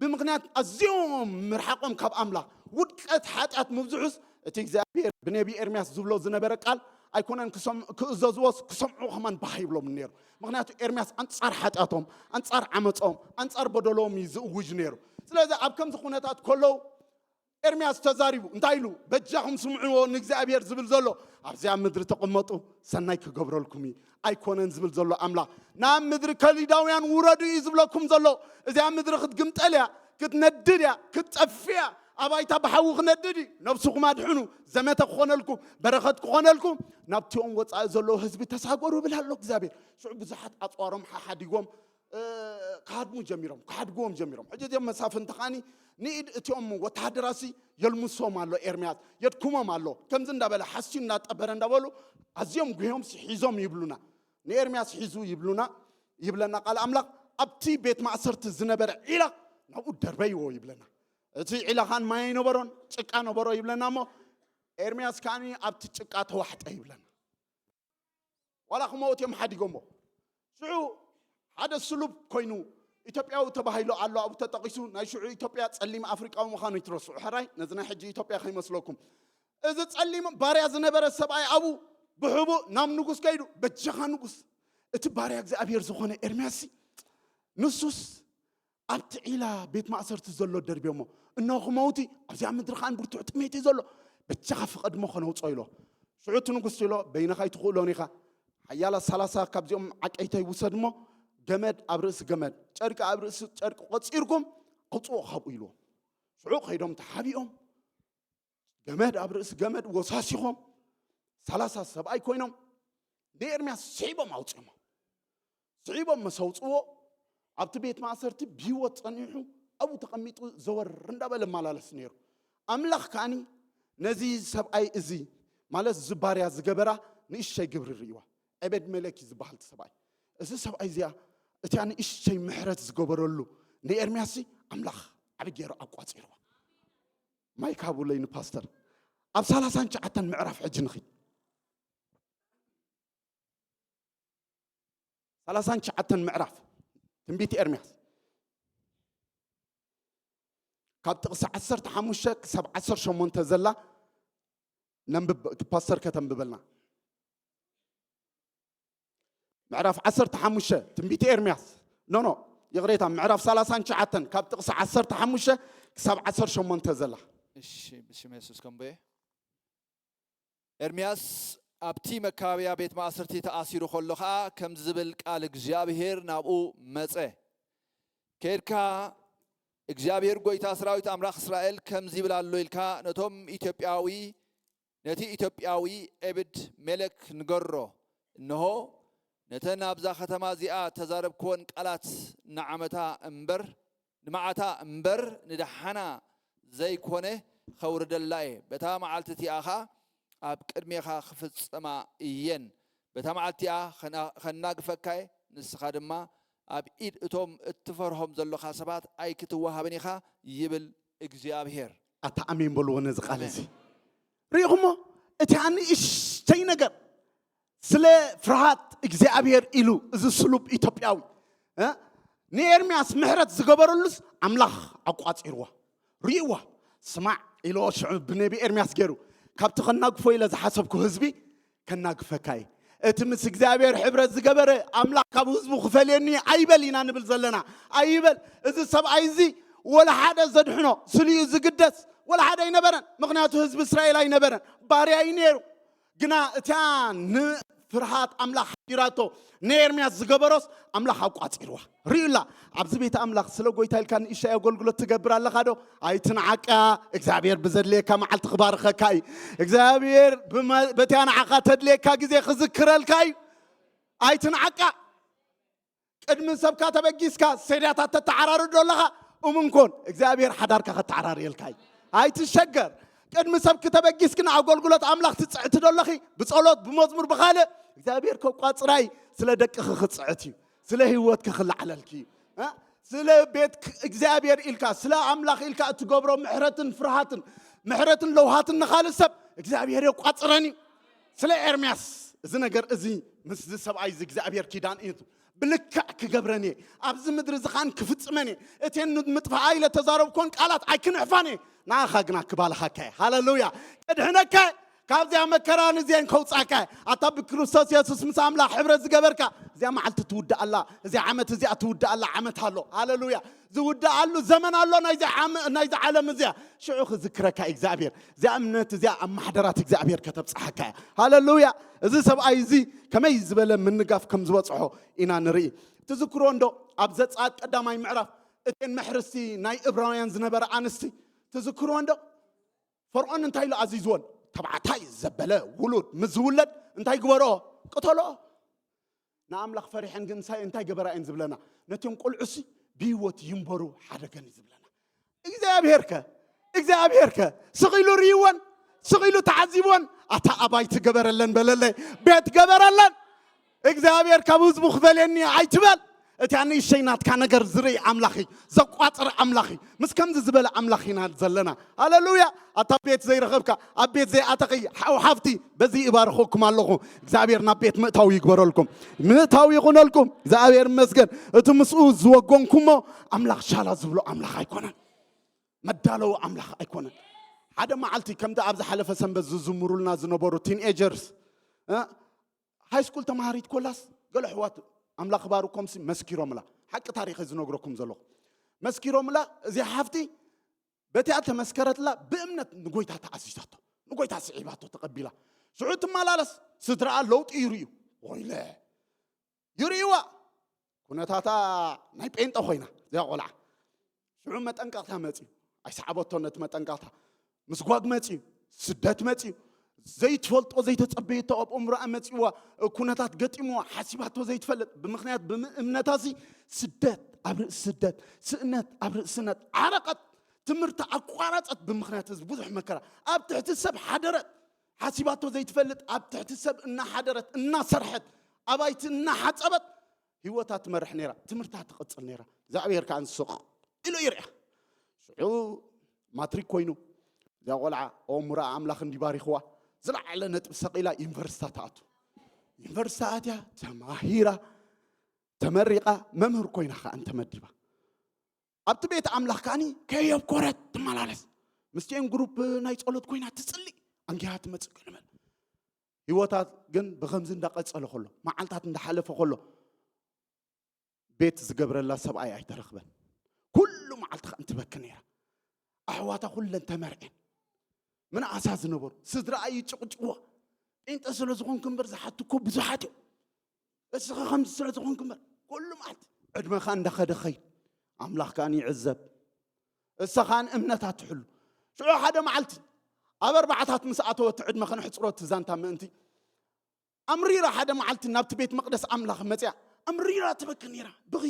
ብምኽንያት ኣዝዮም ምርሓቖም ካብ ኣምላኽ ውድቀት ሓጢኣት ምብዝሑስ እቲ እግዚኣብሔር ብነቢ ኤርምያስ ዝብሎ ዝነበረ ቃል ኣይኮነን ክሰም-፣ ክእዘዝዎስ ክሰምዑ ከማን ባህ ይብሎም ነይሩ። ምኽንያቱ ኤርምያስ ኣንጻር ሓጢኣቶም፣ ኣንጻር ዓመጾም፣ ኣንጻር በደሎም እዩ ዝእውጅ ነይሩ። ስለዚ ኣብ ከምዚ ኩነታት ከለዉ ኤርምያስ ተዛሪቡ እንታይ ኢሉ? በጃኹም ስምዕዎ ንእግዚኣብሔር ዝብል ዘሎ፣ ኣብዚኣ ምድሪ ተቐመጡ ሰናይ ክገብረልኩም እዩ፣ ኣይኮነን ዝብል ዘሎ ኣምላኽ። ናብ ምድሪ ከሊዳውያን ውረዱ እዩ ዝብለኩም ዘሎ። እዚኣ ምድሪ ክትግምጠል እያ፣ ክትነድድ እያ፣ ክትጠፍእ እያ። ኣባይታ ብሓዊ ክነድድ እዩ። ነብስኹም ኣድሕኑ፣ ዘመተ ክኾነልኩም፣ በረኸት ክኾነልኩም፣ ናብቲኦም ወጻኢ ዘለዉ ህዝቢ ተሳገሩ ይብል ኣሎ እግዚኣብሔር። ሽዑ ብዙሓት ኣጽዋሮም ሓሓዲጎም እ፣ ክሃድሙ ጀሚሮም፣ ክሃድግዎም ጀሚሮም። ሕጂ እዚኦም መሳፍንቲ ኸኣኒ ንኢድ እቲኦም ወተሃደራሲ የልምሶም ኣሎ ኤርምያስ፣ የድክሞም ኣሎ። ከምዚ እንዳበለ ሓስዩ እንዳጠበረ እንዳበሉ ኣዝዮም ጉህዮምሲ ሒዞም ይብሉና። ንኤርምያስ ሒዙ ይብሉና፣ ይብለና ቃል ኣምላኽ። ኣብቲ ቤት ማእሰርቲ ዝነበረ ዒላ ናብኡ ደርበይዎ ይብለና። እቲ ዒላ ኸኣን ማይ ኣይነበሮን፣ ጭቃ ነበሮ ይብለና እሞ ኤርምያስ ከኣኒ ኣብቲ ጭቃ ተዋሕጠ ይብለና። ዋላ ክመውት እዮም ሓዲጎሞ። ሽዑ ሓደ ስሉብ ኮይኑ ኢትዮጵያዊ ተባሂሉ ኣሎ ኣብኡ ተጠቒሱ። ናይ ሽዑ ኢትዮጵያ ጸሊም ኣፍሪቃዊ ምዃኑ ይትረስዑ። ሕራይ ነዚ ናይ ሕጂ ኢትዮጵያ ከይመስለኩም። እዚ ጸሊም ባርያ ዝነበረ ሰብኣይ ኣብኡ ብሕቡእ ናብ ንጉስ ከይዱ፣ በጃኻ ንጉስ፣ እቲ ባርያ እግዚኣብሔር ዝኾነ ኤርምያስሲ ንሱስ ኣብቲ ዒላ ቤት ማእሰርቲ ዘሎ ደርብዮሞ፣ እነሆ ክመውቲ ኣብዚኣ ምድሪ ከኣ ብርቱዕ ጥሜት እዩ ዘሎ፣ በጃኻ ፍቐድ እሞ ከነውፅኦ ኢሎ። ሽዑ እቲ ንጉስ ኢሎ፣ በይንኻ ኣይትኽእሎን ኢኻ፣ ሓያላ ሰላሳ ካብዚኦም ዓቀይተይ ውሰድ እሞ ገመድ ኣብ ርእሲ ገመድ፣ ጨርቂ ኣብ ርእሲ ጨርቂ ቆጺርኩም ኣውፅኦ ካብኡ ኢልዎ። ሽዑ ከይዶም ተሓቢኦም ገመድ ኣብ ርእሲ ገመድ ወሳሲኾም ሰላሳ ሰብኣይ ኮይኖም ንኤርምያስ ስሒቦም ኣውፅኦሞ። ስሒቦም መስ ኣውፅዎ ኣብቲ ቤት ማእሰርቲ ብህይወት ፀኒሑ ኣብኡ ተቐሚጡ ዘወር እንዳበለ መላለስ ነይሩ። ኣምላኽ ከኣኒ ነዚ ሰብኣይ እዚ ማለት እዚ ባርያ ዝገበራ ንእሽተይ ግብሪ ርእይዋ። ዕበድ መለኪ ዝበሃል እቲ ሰብኣይ፣ እዚ ሰብኣይ እዚኣ እቲያ ንእሽተይ ምሕረት ዝገበረሉ ንኤርምያስ ኣምላኽ ዓቢ ገይሩ ኣቋፂርዋ። ማይክ ሃቡለይ ንፓስተር። ኣብ ሰላሳን ትሽዓተን ምዕራፍ ሕጂ ንኺድ። ሰላሳን ትሽዓተን ምዕራፍ ትንቢት ኤርምያስ ካብ ጥቕሲ ዓሰርተ ሓሙሽተ ክሳብ ዓሰርተ ሸሞንተ ዘላ ነንብብ፣ እቲ ፓስተር ከተንብበልና። ምዕራፍ ዓሰርተ ሓሙሽተ ትንቢት ኤርምያስ፣ ኖ፣ ኖ፣ ይቕሬታ፣ ምዕራፍ ሰላሳን ትሽዓተን ካብ ጥቕሲ ዓሰርተ ሓሙሽተ ክሳብ ዓሰርተ ሸሞንተ ዘላ። እሺ፣ ብሽም የሱስ ከምቦ። ኤርምያስ ኣብቲ መካበብያ ቤት ማእሰርቲ ተኣሲሩ ከሎ ኸኣ ከምዚ ዝብል ቃል እግዚኣብሄር ናብኡ መጸ። ከይድካ እግዚኣብሄር ጐይታ ሰራዊት ኣምላኽ እስራኤል ከምዚ ይብል ኣሎ ኢልካ ነቶም ኢትዮጵያዊ፣ ነቲ ኢትዮጵያዊ ኤብድ ሜሌክ ንገሮ። እንሆ ነተን ኣብዛ ኸተማ እዚኣ እተዛረብክወን ቃላት ንዓመታ እምበር፣ ንመዓታ እምበር ንደሓና ዘይኮነ ኸውርደላ እየ። በታ መዓልቲ እቲኣ ኸኣ ኣብ ቅድሜኻ ክፍጽማ እየን። በታ መዓልቲ እቲኣ ኸና-፣ ኸናግፈካ እየ፣ ንስኻ ድማ ኣብ ኢድ እቶም እትፈርሆም ዘሎኻ ሰባት ኣይክትወሃብን ኢኻ ይብል እግዚኣብሄር። ኣታ ኣሜን በልዎ ነዚ ቃል ኣሜን። እዚ። ርኢኹሞ? እቲ ንእሽተይ ነገር ስለ ፍርሃት እግዚኣብሔር ኢሉ እዚ ስሉብ ኢትዮጵያዊ፣ እ፣ ንኤርምያስ ምሕረት ዝገበረሉስ ኣምላኽ ኣቋጺርዋ። ርእይዋ። ስማዕ ኢልዎ ሽዑ ብነቢ ኤርምያስ ገይሩ፣ ካብቲ ከናግፎ ኢለ ዝሓሰብኩ ህዝቢ ከናግፈካ እየ። እቲ ምስ እግዚኣብሔር ሕብረት ዝገበረ ኣምላኽ ካብ ህዝቡ ክፈልየኒ ኣይበል ኢና ንብል ዘለና። ኣይበል። እዚ ሰብኣይ እዚ ወላ ሓደ ዘድሕኖ፣ ስሊኡ ዝግደስ ወላ ሓደ ኣይነበረን። ምኽንያቱ ህዝቢ እስራኤል ኣይነበረን። ባርያ እዩ ነይሩ። ግና እታ ን-፣ ፍርሃት ኣምላኽ ሓዲራቶ። ንኤርምያስ ዝገበሮስ ኣምላኽ ኣቋጺርዋ። ርእዩላ፣ ኣብዚ ቤት ኣምላኽ ስለ ጎይታ ኢልካ ንእሽተይ ኣገልግሎት ትገብር ኣለኻ ዶ? ኣይትንዓቃ። እግዚኣብሔር ብዘድልየካ መዓልቲ ክባርኸካ እዩ። እግዚኣብሔር ብመ- በቲያ ንዓኻ ተድልየካ ግዜ ክዝክረልካ እዩ። ኣይትንዓቃ። ቅድሚ ሰብካ ተበጊስካ ሴዳታት ተተዓራርዶ ኣለኻ፣ እሙን ኮን እግዚኣብሔር ሓዳርካ ከተዓራርየልካ እዩ። ኣይትሸገር። ቅድሚ ሰብ ክተበጊስኪ ንኣገልግሎት ኣምላኽ ትጽዕቲ ዶ ኣለኺ? ብጸሎት፣ ብመዝሙር፣ ብኻልእ እግዚኣብሔር ከቋጽራይ ስለ ደቅኺ ክጽዕት እዩ። ስለ ህይወትኪ ክለዓለልኪ እዩ። እ? ስለ ቤት ክ- እግዚኣብሔር ኢልካ፣ ስለ ኣምላኽ ኢልካ እትገብሮ ምሕረትን ፍርሃትን፣ ምሕረትን ለውሃትን ንኻልእ ሰብ እግዚኣብሔር የቋጽረን እዩ። ስለ ኤርምያስ እዚ ነገር እዚ ምስ እዚ ሰብኣይ እዚ እግዚኣብሔር ኪዳን እዩ። ብልክዕ ክገብረን እየ። ኣብዚ ምድሪ እዚ ኸኣን ክፍጽመን እየ። እተን ንምጥፋኣ ኢለ ተዛረብኮን ቃላት ኣይክንሕፋን እየ። ንኣኻ ግና ክባልኻካ እየ። ሃለሉያ። ከድሕነካ እየ። ካብዚኣ መከራን እዚአን ከውጻካ እየ። ኣታ ብክርስቶስ የሱስ ምስ ኣምላኽ ሕብረት ዝገበርካ፣ እዚኣ መዓልቲ ትውዳእ ኣላ። እዚኣ ዓመት እዚኣ ትውዳእ ኣላ። ዓመት ኣሎ። ሃለሉያ። ዝውዳእ ኣሉ ዘመን ኣሎ። ናይዚ ዓመ- ናይዚ ዓለም እዚኣ ሽዑ ክዝክረካ እዩ እግዚኣብሔር። እዚኣ እምነት እዚኣ ኣብ ማሕደራት እግዚኣብሔር ከተብጽሓካ እያ። ሃለሉያ። እዚ ሰብኣይ እዚ ከመይ ዝበለ ምንጋፍ ከም ዝበጽሖ ኢና ንርኢ። ትዝክሮ እንዶ ኣብ ዘጸኣት ቀዳማይ ምዕራፍ እተን መሕርስቲ ናይ እብራውያን ዝነበረ ኣንስቲ ትዝክሮ እንዶ ፈርዖን እንታይ ኢሉ ኣዚዝወን? ተባዕታይ ዘበለ ውሉድ ምስ ዝውለድ እንታይ ግበሮ? ቅተሎ። ንኣምላኽ ፈሪሐን ግን እንታይ እንታይ ገበራ እየን ዝብለና? ነቶም ቆልዑሲ ብህይወት ይንበሩ ሓደገን እዩ ዝብለና። እግዚኣብሔር ከ እግዚኣብሔር ከ ስቕ ኢሉ ርእይወን፣ ስቕ ኢሉ ተዓዚብወን። ኣታ ኣባይ ትገበረለን በለለይ፣ ቤት ገበረለን። እግዚኣብሔር ካብ ህዝቡ ክፈልየኒ ኣይትበል። እቲ ንእሽተይ ናትካ ነገር ዝርኢ ኣምላኽ እዩ፣ ዘቋጽር ኣምላኽ እዩ። ምስ ከምዚ ዝበለ ኣምላኽ ኢና ዘለና። ሃለሉያ። ኣታ ቤት ዘይረኸብካ፣ ኣብ ቤት ዘይኣተኺ ሓው ሓፍቲ፣ በዚ ይባርኸኩም ኣለኹ። እግዚኣብሔር ናብ ቤት ምእታው ይግበረልኩም፣ ምእታው ይኹነልኩም። እግዚኣብሔር ይመስገን። እቲ ምስኡ ዝወገንኩሞ ኣምላኽ ሻላ ዝብሎ ኣምላኽ ኣይኮነን፣ መዳለዊ ኣምላኽ ኣይኮነን። ሓደ መዓልቲ ከምቲ ኣብ ዝሓለፈ ሰንበት ዝዝምሩልና ዝነበሩ ቲንኤጀርስ፣ ሃይ ስኩል ተማሃሪት ኮላስ፣ ገለ ኣሕዋት ኣምላኽ ባርኮምሲ መስኪሮምላ። ሓቂ ታሪኸ ዝነግረኩም ዘለኹ መስኪሮምላ። እዚኣ ሓፍቲ በቲኣ ተመስከረትላ ብእምነት ንጎይታ ተኣዚዛቶ፣ ንጎይታ ስዒባቶ ተቐቢላ። ሽዑ ትመላለስ፣ ስድራኣ ለውጢ ይርእዩ። ወይለ ይርእይዋ። ኩነታታ ናይ ጴንጠ ኮይና እዚኣ ቆልዓ። ሽዑ መጠንቀቕታ መፅዩ። ኣይሰዓበቶ ነቲ መጠንቀቕታ። ምስጓግ መፅዩ፣ ስደት መፅዩ። ዘይትፈልጦ ዘይተፀበየቶ ኣብ እምሮኣ መፅዋ። ኩነታት ገጢምዋ ሓሲባቶ ዘይትፈልጥ ብምክንያት ብእምነታሲ ስደት ኣብ ርእሲ ስደት፣ ስእነት ኣብ ርእሲ ስእነት ዓረቐት። ትምህርቲ ኣቋረፀት ብምክንያት እዚ ብዙሕ መከራ። ኣብ ትሕቲ ሰብ ሓደረት፣ ሓሲባቶ ዘይትፈልጥ ኣብ ትሕቲ ሰብ እናሓደረት እናሰርሐት ኣባይቲ እናሓፀበት ህይወታ ትመርሕ ነይራ። ትምህርታ ትቐፅል ነይራ። እግዚኣብሔር ከዓ ንስቕ ኢሉ ይርያ። ሽዑ ማትሪክ ኮይኑ እዛ ቆልዓ ኣእምሮኣ ኣምላኽ እንዲባሪኽዋ ዝለዓለ ነጥቢ ሰቒላ ዩኒቨርሲታ ትኣቱ። ዩኒቨርሲቲ ኣትያ ተማሂራ ተመሪቓ መምህር ኮይና ከዓ እንተመዲባ ኣብቲ ቤት ኣምላኽ ከዓኒ ከየብኮረት ትመላለስ። ምስቲኦም ግሩፕ ናይ ጸሎት ኮይና ትጽሊ። ኣንጊሃ ትመጽእ ክንመል ህይወታት ግን ብኸምዚ እንዳቐጸለ ከሎ፣ መዓልታት እንዳሓለፈ ከሎ ቤት ዝገብረላ ሰብኣይ ኣይተረኽበን። ኩሉ መዓልቲ ከኣ እንትበኪ ነይራ። ኣሕዋታ ኩለን ተመርዐን። ምንኣሳ ዝነበሩ ስድራኣ ይጭቕጭዋ። ጴንጠ ስለ ዝኾንክ እምበር ዝሓትኮ ብዙሓት እዮም። እስኻ ከምዚ ስለ ዝኾንክ እምበር ኩሉ መዓልቲ ዕድመኻ እንዳኸደ ኸይድ። ኣምላኽ ከኣ ይዕዘብ። እሳ ከኣ እምነታ ትሕሉ። ሽዑ ሓደ መዓልቲ ኣብ ኣርባዕታት ምስ ኣተወት ዕድመ ከነሕጽሮ እቲ ዛንታ ምእንቲ ኣምሪራ ሓደ መዓልቲ ናብቲ ቤት መቕደስ ኣምላኽ መጽያ ኣምሪራ ትበኪ ነይራ። ብኺ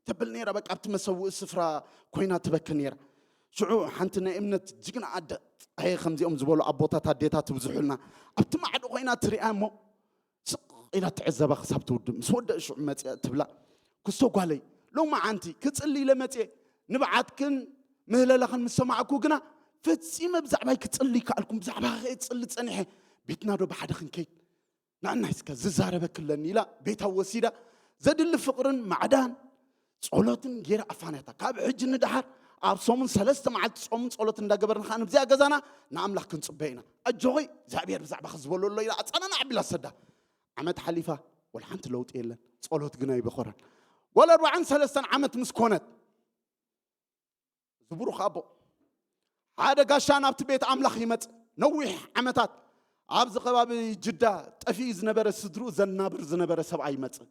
ተብል ነይራ። በቃ ኣብቲ መሰውኢ ስፍራ ኮይና ትበኪ ነይራ። ሽዑ ሓንቲ ናይ እምነት ጅግና ኣደ ኣየ ከምዚኦም ዝበሉ ኣቦታት ኣዴታት ትብዝሑልና ኣብቲ ማዕዶ ኮይና ትሪኣ እሞ ስቕ ኢላ ትዕዘባ ክሳብ ትውድእ። ምስ ወደእ ሽዑ መጽያ ትብላ ክስቶ ጓለይ ሎማዓንቲ ክጽሊ ኢለ መጽየ ንብዓትክን ምህለላኽን ምስ ሰማዕኩ ግና ፈጺመ ብዛዕባይ ክጽሊ ከኣልኩም ብዛዕባ ክጽሊ ጸኒሐ ቤትና ዶ ብሓደ ክንከይድ ንዕናይ እስከ ዝዛረበክለኒ ኢላ ቤታ ወሲዳ ዘድሊ ፍቕርን ማዕዳን ጸሎትን ገይራ ኣፋንያታ። ካብ ሕጂ ንደሓር ኣብ ሰሙን ሰለስተ መዓልቲ ጾምን ጸሎት እንዳገበርና ከኣ ንብዚኣ ገዛና ንኣምላኽ ክንጽበ ኢና። ኣጆኺ እግዚኣብሔር ብዛዕባኺ ዝበሎ ኣሎ ኢላ ኣጸናና ዓቢላ ሰዳ። ዓመት ሓሊፋ ወላ ሓንቲ ለውጢ የለን። ጸሎት ግና ይበኾረን። ጓል ኣርባዓን ሰለስተን ዓመት ምስ ኮነት እዚ ብሩኽ ኣቦ ሓደ ጋሻ ናብቲ ቤት ኣምላኽ ይመጽእ። ነዊሕ ዓመታት ኣብዚ ከባቢ ጅዳ ጠፊኡ ዝነበረ ስድርኡ ዘናብር ዝነበረ ሰብኣይ ይመጽእ።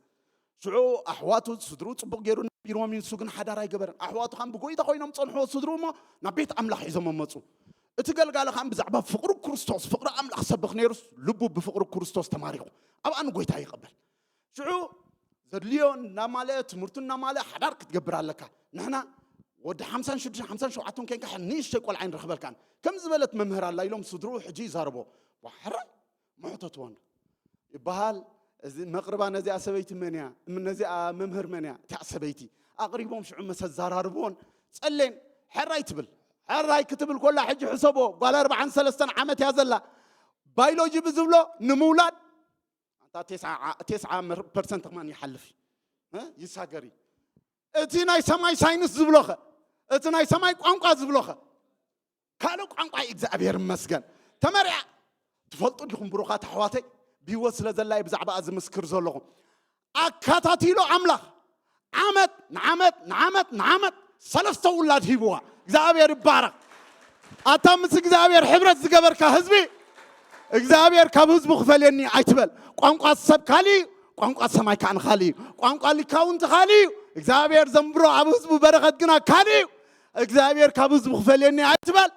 ሽዑ ኣሕዋቱ፣ ስድርኡ ጽቡቕ ገይሩ ነቢርዎም እዩ፣ ንሱ ግን ሓዳር ኣይገበረን። ኣሕዋቱ ከም ብጎይታ ኮይኖም ጸንሕዎ ስድርኡ እሞ ናብ ቤት ኣምላኽ ሒዞም መጹ። እቲ ገልጋሊ ከም ብዛዕባ ፍቕሪ ክርስቶስ፣ ፍቕሪ ኣምላኽ ሰብኽ ነይሩስ፣ ልቡ ብፍቕሪ ክርስቶስ ተማሪኹ ኣብኣ ንጎይታ ይቕበል። ሽዑ ዘድልዮ እናማለአ፣ ትምህርቱ እናማለአ ሓዳር ክትገብር ኣለካ። ንሕና ወዲ ሓምሳን ሽዱሽተን ሓምሳን ሸውዓተን ኮንካ ንእሽተይ ቆልዓ ኣይንረኽበልካን። ከም ዝበለት መምህር ኣላ ኢሎም ስድርኡ ሕጂ ይዛረቦ። ዋሕራይ መሕተትዎን ይበሃል። እዚ መቕርባ ነዚኣ ሰበይቲ መን እያ? እም ነዚኣ መምህር መን እያ? እቲኣ ሰበይቲ ኣቕሪቦም ሽዑ መሰ ዛራርብዎን ጸሌን ሕራይ ትብል። ሕራይ ክትብል ኮላ ሕጂ ሕሰቦ፣ ጓል ኣርባዓን ሰለስተን ዓመት እያ ዘላ። ባዮሎጂ ብዝብሎ ንምውላድ ኣንታ ቴስዓ ዓ-፣ ቴስዓ መር-፣ ፐርሰንት ከማን ይሓልፍ እዩ። እ? ይሳገር እዩ። እቲ ናይ ሰማይ ሳይንስ ዝብሎኸ? እቲ ናይ ሰማይ ቋንቋ ዝብሎኸ? ካልእ ቋንቋ እዩ፣ እግዚኣብሔር ይመስገን። ተመሪያ ትፈልጡ ዲኹም ብሩኻት ኣሕዋተይ? ብህይወት ስለ ዘላ እየ ብዛዕባኣ ዝምስክር ዘለኹ። ኣካታቲሎ ኣምላኽ ዓመት ንዓመት ንዓመት ንዓመት ሰለስተ ውላድ ሂብዋ። እግዚኣብሔር ይባረኽ። ኣታ ምስ እግዚኣብሔር ሕብረት ዝገበርካ ህዝቢ፣ እግዚኣብሔር ካብ ህዝቡ ክፈልየኒ ኣይትበል። ቋንቋ ሰብ ካልእ እዩ፣ ቋንቋ ሰማይ ከኣ ንኻልእ እዩ። ቋንቋ ሊካውንቲ ካልእ እዩ፣ እግዚኣብሔር ዘንብሮ ኣብ ህዝቡ በረኸት ግና ካልእ እዩ። እግዚኣብሔር ካብ ህዝቡ ክፈልየኒ ኣይትበል።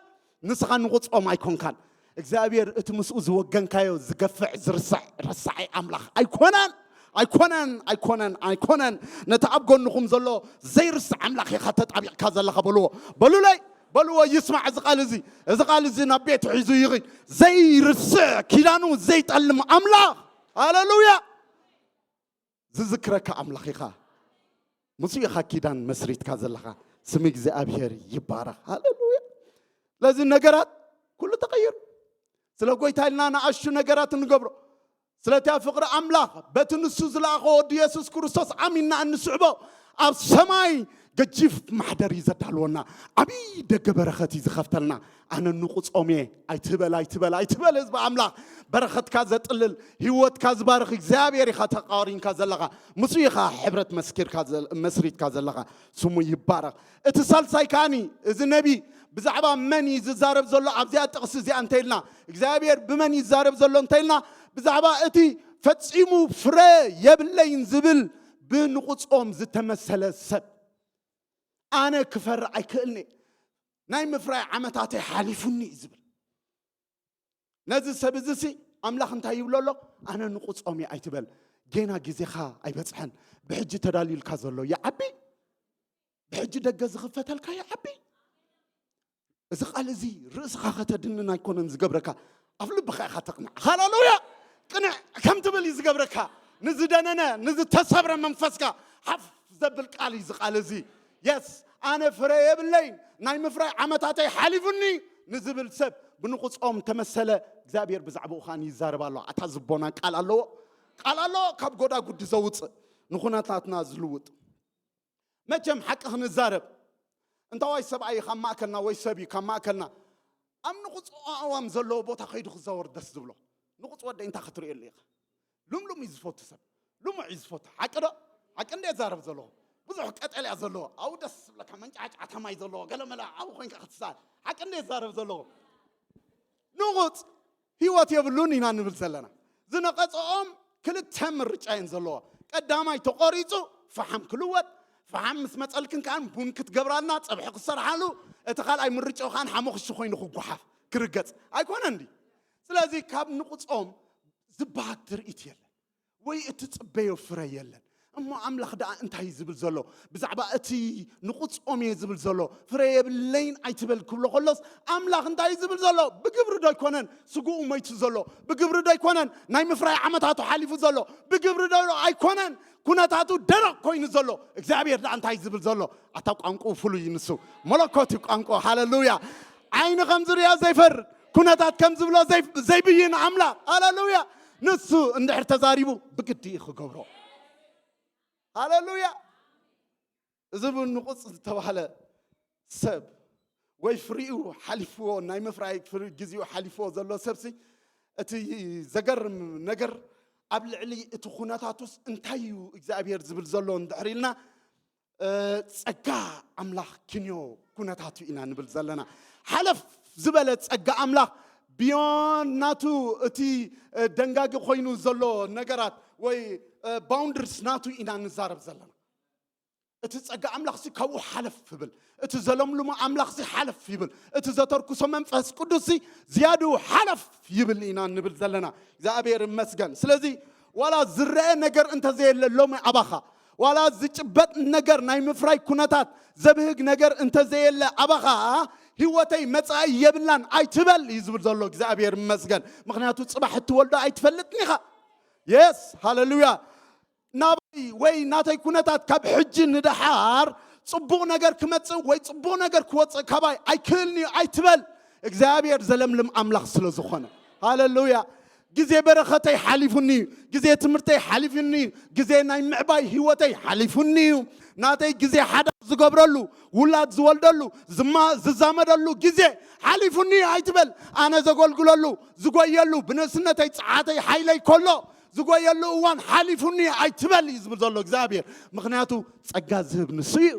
ንስኻ ንቑጾም ኣይኮንካን። እግዚኣብሔር እቲ ምስኡ ዝወገንካዮ ዝገፍዕ ዝርስዕ ረሳዒ ኣምላኽ ኣይኮነን። ኣይኮነን፣ ኣይኮነን፣ ኣይኮነን። ነቲ ኣብ ጎንኹም ዘሎ ዘይርስዕ ኣምላኽ ኢኻ ተጣቢቕካ ዘለኻ በልዎ። በሉለይ፣ በልዎ ይስማዕ እዚ ቃል እዚ። እዚ ቃል እዚ ናብ ቤቱ ሒዙ ይኺድ። ዘይርስዕ ኪዳኑ ዘይጠልም ኣምላኽ። ሃሌሉያ። ዝዝክረካ ኣምላኽ ኢኻ። ምስኡ ኢኻ ኪዳን መስሪትካ ዘለኻ። ስም እግዚኣብሔር ይባረኽ። ሃሌሉያ። ስለዚ ነገራት ኩሉ ተቐይሩ። ስለ ጎይታ ኢልና ንኣሹ ነገራት እንገብሮ። ስለቲ ኣብ ፍቕሪ ኣምላኽ በቲ ንሱ ዝለኣኾ ወዲ የሱስ ክርስቶስ ኣሚንና እንስዕቦ ኣብ ሰማይ ገጂፍ ማሕደር እዩ ዘዳልወና። ዓብዪ ደገ በረኸት እዩ ዝኸፍተልና። ኣነ ንቑጾም እየ። ኣይትበል፣ ኣይትበል፣ ኣይትበል ህዝቢ ኣምላኽ። በረኸትካ ዘጥልል፣ ህይወትካ ዝባርኽ እግዚኣብሔር ኢኻ ተቃሪንካ ዘለኻ። ምስኡ ኢኻ ሕብረት መስኪርካ ዘል-፣ መስሪትካ ዘለኻ። ስሙ ይባረኽ። እቲ ሳልሳይ ከኣኒ፣ እዚ ነቢ ብዛዕባ መን እዩ ዝዛረብ ዘሎ ኣብዚኣ ጥቕሲ እዚኣ እንተ ኢልና፣ እግዚኣብሔር ብመን እዩ ዝዛረብ ዘሎ እንተ ኢልና፣ ብዛዕባ እቲ ፈጺሙ ፍረ የብለይን ዝብል ብንቑጾም ዝተመሰለ ሰብ። ኣነ ክፈሪ ኣይክእልኒ፣ ናይ ምፍራይ ዓመታተይ ሓሊፉኒ እዩ ዝብል። ነዚ ሰብ እዚ ሲ ኣምላኽ እንታይ ይብሎ ኣሎ? ኣነ ንቑጾም እየ ኣይትበል፣ ጌና ግዜኻ ኣይበጽሐን። ብሕጂ ተዳልዩልካ ዘሎ ይዓቢ፣ ብሕጂ ደገ ዝኽፈተልካ ይዓቢ። እዚ ቃል እዚ ርእስኻ ከተድንን ኣይኮነን ዝገብረካ፣ ኣብ ልብኻ ኢኻ ተቕንዕ። ሃሌሉያ! ቅንዕ ከም ትብል እዩ ዝገብረካ። ንዝደነነ፣ ንዝተሰብረ መንፈስካ ሓፍ ዘብል ቃል እዩ እዚ ቃል እዚ። የስ፣ ኣነ ፍረ የብለይን፣ ናይ ምፍራይ ዓመታተይ ሓሊፉኒ ንዝብል ሰብ ብንቑጾም ተመሰለ። እግዚኣብሔር ብዛዕባኡ ኸኣ ይዛረብ ኣሎ። ኣታ ዝቦና ቃል ኣለዎ፣ ቃል ኣለዎ፣ ካብ ጎዳጉዲ ዘውፅእ፣ ንኹነታትና ዝልውጥ። መቸም ሓቂ ክንዛረብ፣ እንታዋይ ሰብኣይ ካብ ማእከልና ወይ ሰብ እዩ ካብ ማእከልና ኣብ ንቑፅ ኣእዋም ዘለዎ ቦታ ከይዱ ክዛወር ደስ ዝብሎ። ንቑፅ ወደይ እንታይ ክትርእየሉ ኢኻ? ሉምሉም እዩ ዝፈቱ ሰብ። ልሙዕ እዩ ዝፈቱ። ሓቂ ዶ? ሓቂ እንደ ዛረብ ዘለዎ። ብዙሕ ቀጠልያ ዘለዎ። ኣብኡ ደስ ዝብለካ መንጫዕጫዕታ ማይ ዘለዎ። ገለመለ ኣብኡ ኮይንካ ክትሰኣል። ሓቂ እንደ ዛረብ ዘለዎ። ንቑፅ ህይወት የብሉን ኢና ንብል ዘለና። ዝነቐፀኦም ክልተ ምርጫ እየን ዘለዎ። ቀዳማይ ተቖሪፁ ፈሓም ክልወጥ፣ ፈሓም ምስ መፀልክን ከኣን ቡን ክትገብራልና፣ ፀብሒ ክሰርሓሉ፣ እቲ ካልኣይ ምርጫኡ ከኣን ሓሞኽሺ ኮይኑ ክጓሓፍ፣ ክርገፅ። ኣይኮነን ድዩ? ስለዚ ካብ ንቑፆም ዝበሃግ ትርኢት የለን፣ ወይ እትፅበዮ ፍረ የለን። እሞ ኣምላኽ ደኣ እንታይ እዩ ዝብል ዘሎ? ብዛዕባ እቲ ንቑጾም እየ ዝብል ዘሎ፣ ፍረ የብለይን ኣይትበል ክብሎ ከሎስ፣ ኣምላኽ እንታይ እዩ ዝብል ዘሎ? ብግብሪ ዶ ኣይኮነን ስግኡ መይቱ ዘሎ? ብግብሪ ዶ ኣይኮነን ናይ ምፍራይ ዓመታቱ ሓሊፉ ዘሎ? ብግብሪ ዶ ኣይኮነን ኩነታቱ ደረቕ ኮይኑ ዘሎ? እግዚኣብሔር ደኣ እንታይ እዩ ዝብል ዘሎ? ኣታ ቋንቋኡ ፍሉይ እዩ ንሱ። መለኮት እዩ ቋንቋ። ሃሌሉያ። ዓይኒ ከም ዝርእዮ ዘይፈርድ፣ ኩነታት ከም ዝብሎ ዘይ-፣ ዘይብይን ኣምላኽ። ሃሌሉያ። ንሱ እንድሕር ተዛሪቡ ብግዲ እዩ ክገብሮ። ሃሌሉያ። እዚ ብንቑፅ ዝተባህለ ሰብ ወይ ፍሪኡ ሓሊፍዎ፣ ናይ ምፍራይ ፍሪ-፣ ግዜኡ ሓሊፍዎ ዘሎ ሰብሲ፣ እቲ ዘገርም ነገር ኣብ ልዕሊ እቲ ኩነታቱስ እንታይ እዩ እግዚኣብሔር ዝብል ዘሎ እንድሕር ኢልና፣ እ፣ ጸጋ ኣምላኽ ክንዮ ኩነታቱ ኢና ንብል ዘለና። ሓለፍ ዝበለ ጸጋ ኣምላኽ ቢዮን ናቱ እቲ ደንጋጊ ኮይኑ ዘሎ ነገራት ወይ ባውንድርስ ናቱ ኢና ንዛረብ ዘለና። እቲ ጸጋ ኣምላኽ ሲ ካብኡ ሓለፍ ይብል። እቲ ዘለምልሞ ኣምላኽ ሲ ሓለፍ ይብል። እቲ ዘተርኩሶ መንፈስ ቅዱስ ሲ ዝያድኡ ሓለፍ ይብል ኢና ንብል ዘለና። እግዚኣብሔር ይመስገን። ስለዚ ዋላ ዝረአ ነገር እንተዘየለ ሎሚ ኣባኻ፣ ዋላ ዝጭበጥ ነገር ናይ ምፍራይ ኩነታት ዘብህግ ነገር እንተዘየለ ኣባኻ፣ ህይወተይ መጻኢ የብላን ኣይትበል እዩ ዝብል ዘሎ። እግዚኣብሔር ይመስገን። ምኽንያቱ ጽባሕ እትወልዶ ኣይትፈልጥን ኢኻ። የስ ሃሌሉያ። ናባይ ወይ ናተይ ኩነታት ካብ ሕጂ ንደሓር ጽቡቕ ነገር ክመጽእ ወይ ጽቡቕ ነገር ክወጽእ ካባይ ኣይክእልን እዩ ኣይትበል። እግዚኣብሔር ዘለምልም ኣምላኽ ስለ ዝኾነ። ሃሌሉያ። ግዜ በረኸተይ ሓሊፉኒ እዩ። ግዜ ትምህርተይ ሓሊፉኒ እዩ። ግዜ ናይ ምዕባይ ህይወተይ ሓሊፉኒ እዩ። ናተይ ግዜ ሓዳር ዝገብረሉ፣ ውላድ ዝወልደሉ፣ ዝማ- ዝዛመደሉ ግዜ ሓሊፉኒ እዩ ኣይትበል። ኣነ ዘገልግለሉ፣ ዝጎየሉ፣ ብንእስነተይ ጸዓተይ ሓይለይ ከሎ ዝጎየሉ እዋን ሓሊፉኒ ኣይትበል እዩ ዝብል ዘሎ እግዚኣብሔር። ምኽንያቱ ጸጋ ዝህብ ንሱ እዩ።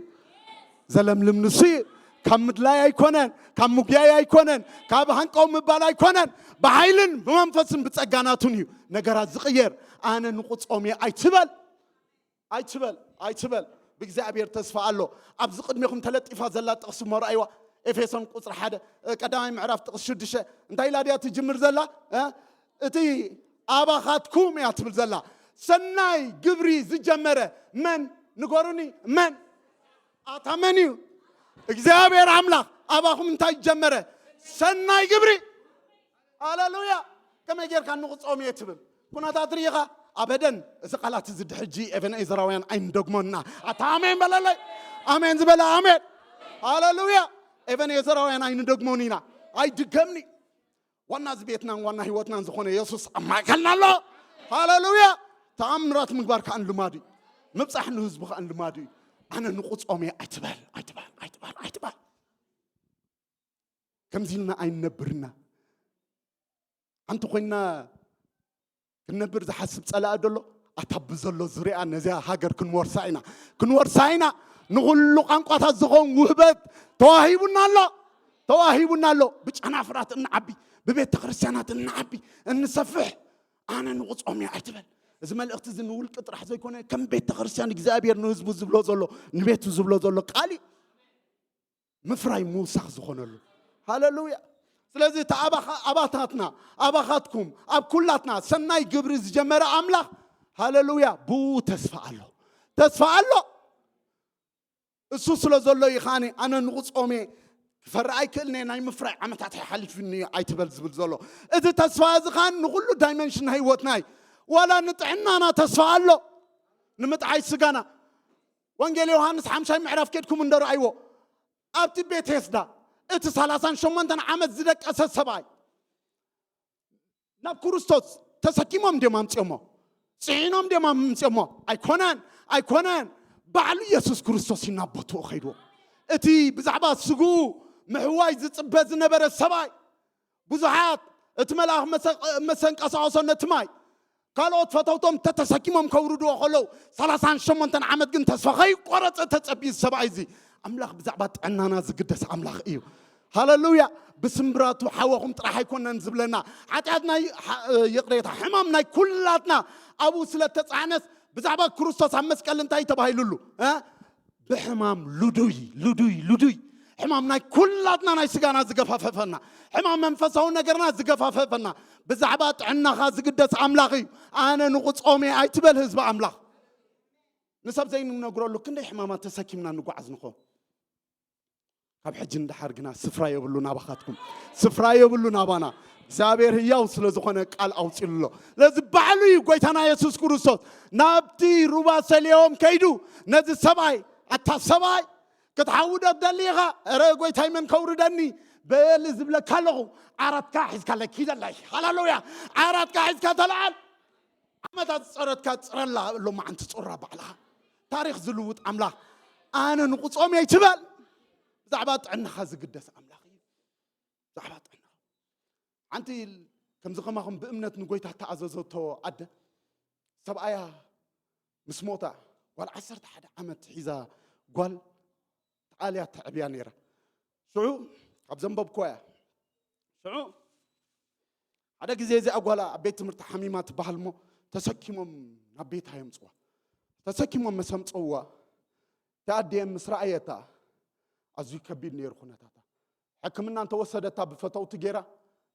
ዘለምልም ንሱ እዩ። ካብ ምድላይ ኣይኮነን፣ ካብ ምጉያይ ኣይኮነን፣ ካብ ሃንቀው ምባል ኣይኮነን። ብሓይልን ብመንፈስን ብጸጋ ናቱን እዩ ነገራት ዝቕየር። ኣነ ንቑጾም እየ ኣይትበል። ኣይትበል ኣይትበል። ብእግዚኣብሔር ተስፋ ኣሎ። ኣብዚ ቅድሜኹም ተለጢፋ ዘላ ጥቕሲ እሞ ረኣይዋ። ኤፌሶን ቁጽሪ ሓደ ቀዳማይ ምዕራፍ ጥቕሲ ሽዱሽተ እንታይ ኢላ ድያ ትጅምር ዘላ? እ? እቲ ኣባኻትኩም እያ ትብል ዘላ። ሰናይ ግብሪ ዝጀመረ መን? ንገሩኒ፣ መን? ኣታ መን እዩ? እግዚኣብሔር ኣምላኽ ኣባኹም እንታይ ጀመረ? ሰናይ ግብሪ። ሃሌሉያ። ከመይ ጌርካ ንቑጾም እየ ትብል? ኩነታት ርኢኻ? ኣበደን። እዚ ቃላት እዚ ድሕጂ ኤቨን ኤዘራውያን ኣይንደግሞና። ኣታ ኣሜን በለለይ። ኣሜን ዝበለ ኣሜን። ሃሌሉያ። ኤቨን ኤዘራውያን ኣይንደግሞን ኢና። ኣይድገምኒ። ዋና እዚ ቤትናን ዋና ህይወትናን ዝኾነ የሱስ ኣብ ማእከልና ኣሎ። ሃሌሉያ። ተኣምራት ምግባር ከኣን ልማዱ እዩ። ምብጻሕ ንህዝቡ ከኣን ልማዱ እዩ። ኣነ ንቑጾም እየ ኣይትበል፣ ኣይትበል፣ ኣይትበል፣ ኣይትበል። ከምዚ ኢልና ኣይንነብርና። ሓንቲ ኮይና ክንነብር ዝሓስብ ጸላኢ ደሎ? ኣታ ብዘሎ ዙርያ ነዚኣ ሃገር ክንወርሳ ኢና፣ ክንወርሳ ኢና። ንኹሉ ቋንቋታት ዝኾን ውህበት ተዋሂቡና ኣሎ፣ ተዋሂቡና ኣሎ። ብጨናፍራት እንዓቢ፣ ብቤተ ክርስቲያናት እንዓቢ፣ እንሰፍሕ። ኣነ ንቑጾም እየ ኣይትበል። እዚ መልእኽቲ እዚ ንውልቂ ጥራሕ ዘይኮነ ከም ቤተ ክርስቲያን እግዚኣብሔር ንህዝቡ ዝብሎ ዘሎ፣ ንቤቱ ዝብሎ ዘሎ ቃል እዩ። ምፍራይ ምውሳኽ ዝኾነሉ። ሃሌሉያ። ስለዚ እቲ ኣባኻ- ኣባታትና፣ ኣባኻትኩም፣ ኣብ ኩላትና ሰናይ ግብሪ ዝጀመረ ኣምላኽ፣ ሃሌሉያ፣ ብኡ ተስፋ ኣሎ። ተስፋ ኣሎ። እሱ ስለ ዘሎ እዩ ከኣኒ ኣነ ንቑጾም እየ፣ ክፈርእ ኣይክእልን እየ፣ ናይ ምፍራይ ዓመታት ሓሊፉኒ እዩ ኣይትበል ዝብል ዘሎ። እቲ ተስፋ እዚ ከኣ ንኹሉ ዳይመንሽን ናይ ህይወትና እዩ። ዋላ ንጥዕናና ተስፋ ኣሎ። ንምጥዓይ ስጋና። ወንጌል ዮሃንስ ሓምሻይ ምዕራፍ ኬድኩም እንዶ ረኣይዎ። ኣብቲ ቤቴስዳ እቲ ሰላሳን ሸሞንተን ዓመት ዝደቀሰ ሰብኣይ ናብ ክርስቶስ ተሰኪሞም ድዮም ኣምጺኦሞ? ጽዒኖም ድዮም ኣምጺኦሞ? ኣይኮነን፣ ኣይኮነን። ባዕሉ የሱስ ክርስቶስ እዩ ናብ ቦትኡ ኸይድዎ። እቲ ብዛዕባ ስግኡ ምሕዋይ ዝጽበ ዝነበረ ሰብኣይ ብዙሓት እቲ መልኣኽ መሰ- መሰንቀሳቐሶ ነቲ ማይ ካልኦት ፈተውቶም ተተሰኪሞም ከውርድዎ ከለዉ ሰላሳን ሸሞንተን ዓመት ግን ተስፋ ከይቆረጸ ተጸብዩ ሰብኣይ እዚ ኣምላኽ ብዛዕባ ጥዕናና ዝግደስ ኣምላኽ እዩ። ሃሌሉያ። ብስምብራቱ ሓወኹም ጥራሕ ኣይኮነን ዝብለና። ሓጢኣት ናይ ሓ- ይቕሬታ ሕማም ናይ ኩላትና ኣብኡ ስለ ተጻዕነስ ብዛዕባ ክርስቶስ ኣብ መስቀል እንታይ ተባሂሉሉ? እ? ብሕማም ልዱይ ልዱይ ልዱይ ሕማም ናይ ኩላትና ናይ ስጋና ዝገፋፈፈና ሕማም መንፈሳዊ ነገርና ዝገፋፈፈና ብዛዕባ ጥዕናኻ ዝግደስ ኣምላኽ እዩ። ኣነ ንቑጾም እየ ኣይትበል ህዝቢ ኣምላኽ። ንሰብ ዘይንነግረሉ ክንደይ ሕማማት ተሰኪምና ንጓዓዝ ንኾ ካብ ሕጂ ንደሓር ግና ስፍራ የብሉ ናባኻትኩም፣ ስፍራ የብሉ ናባና። እግዚኣብሔር ህያው ስለ ዝኾነ ቃል ኣውፂሉ ኣሎ። ስለዚ ባዕሉ እዩ ጎይታና የሱስ ክርስቶስ ናብቲ ሩባ ሰሊዮም ከይዱ ነዚ ሰብኣይ ኣታ ሰብኣይ ክትሓዊ ዶ ትደሊ ኢኻ? ኧረ ጎይታይ መን ከውርደኒ በል ዝብለካ ኣለኹ። ዓራትካ ሒዝካ ለኪ ዘለይ ሃሌሉያ። ዓራትካ ሒዝካ ተለዓል። ዓመታት ዝፀረትካ ፅረላ ሎማዓንቲ ፅራ ባዕልኻ። ታሪክ ዝልውጥ ኣምላኽ ኣነ ንቁፆም እየ ኣይትበል። ብዛዕባ ጥዕናኻ ዝግደስ ኣምላኽ እዩ። ብዛዕባ ጥዕናኻ ሓንቲ ከምዚ ከማኹም ብእምነት ንጎይታ ተኣዘዘቶ ኣደ ሰብኣያ ምስ ሞታ ጓል ዓሰርተ ሓደ ዓመት ሒዛ ጓል ተኣልያ ተዕብያ ነይራ። ሽዑ ካብ ዘንበብኮ እያ። ሽዑ ሓደ ግዜ እዚኣ ጓል ኣብ ቤት ትምህርቲ ሓሚማ ትበሃል እሞ ተሰኪሞም ናብ ቤታ የምፅዋ። ተሰኪሞም መሰምፀውዋ እቲ ኣዲኤም ምስ ረኣየታ ኣዝዩ ከቢድ ነይሩ ኩነታታ። ሕክምና እንተወሰደታ ብፈተውቲ ገይራ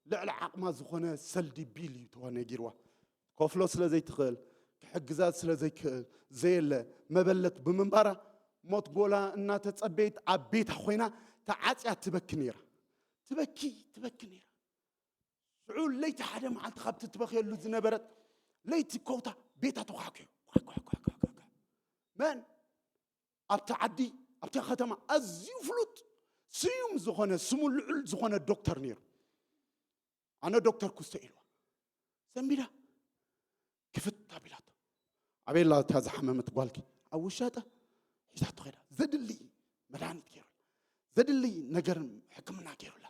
ልዕሊ ዓቕማ ዝኾነ ሰልዲ ቢል እዩ ተነጊርዋ። ከፍሎ ስለ ዘይትኽእል፣ ክሕግዛ ስለ ዘይክእል፣ ዘየለ መበለት ብምንባራ ሞት ጎላ እናተጸበየት ኣብ ቤታ ኮይና ተዓጽያ ትበኪ ነይራ። ትበኪ ትበኪ ነይራ። ሽዑ ለይቲ ሓደ መዓልቲ ካብቲ ትበኽየሉ ዝነበረት ለይቲ ኮውታ ቤታ ተኳሕኩሑ። ኳሕ፣ ኳሕ፣ ኳሕ፣ ኳሕ፣ ኳሕ፣ ኳሕ። መን ኣብቲ ዓዲ ኣብቲ ከተማ ኣዝዩ ፍሉጥ ስዩም ዝኾነ ስሙ ልዑል ዝኾነ ዶክተር ነይሩ። ኣነ ዶክተር ኩስቶ ኢልዋ። ሰንቢዳ ክፍት ኣቢላቶ። ኣቤላ እታ ዝሓመመት ጓልኪ ኣብ ውሻጠ ሒዛቶ ኸይዳ። ዘድሊ መድሃኒት ገይሩላ፣ ዘድሊ ነገር ሕክምና ገይሩላ።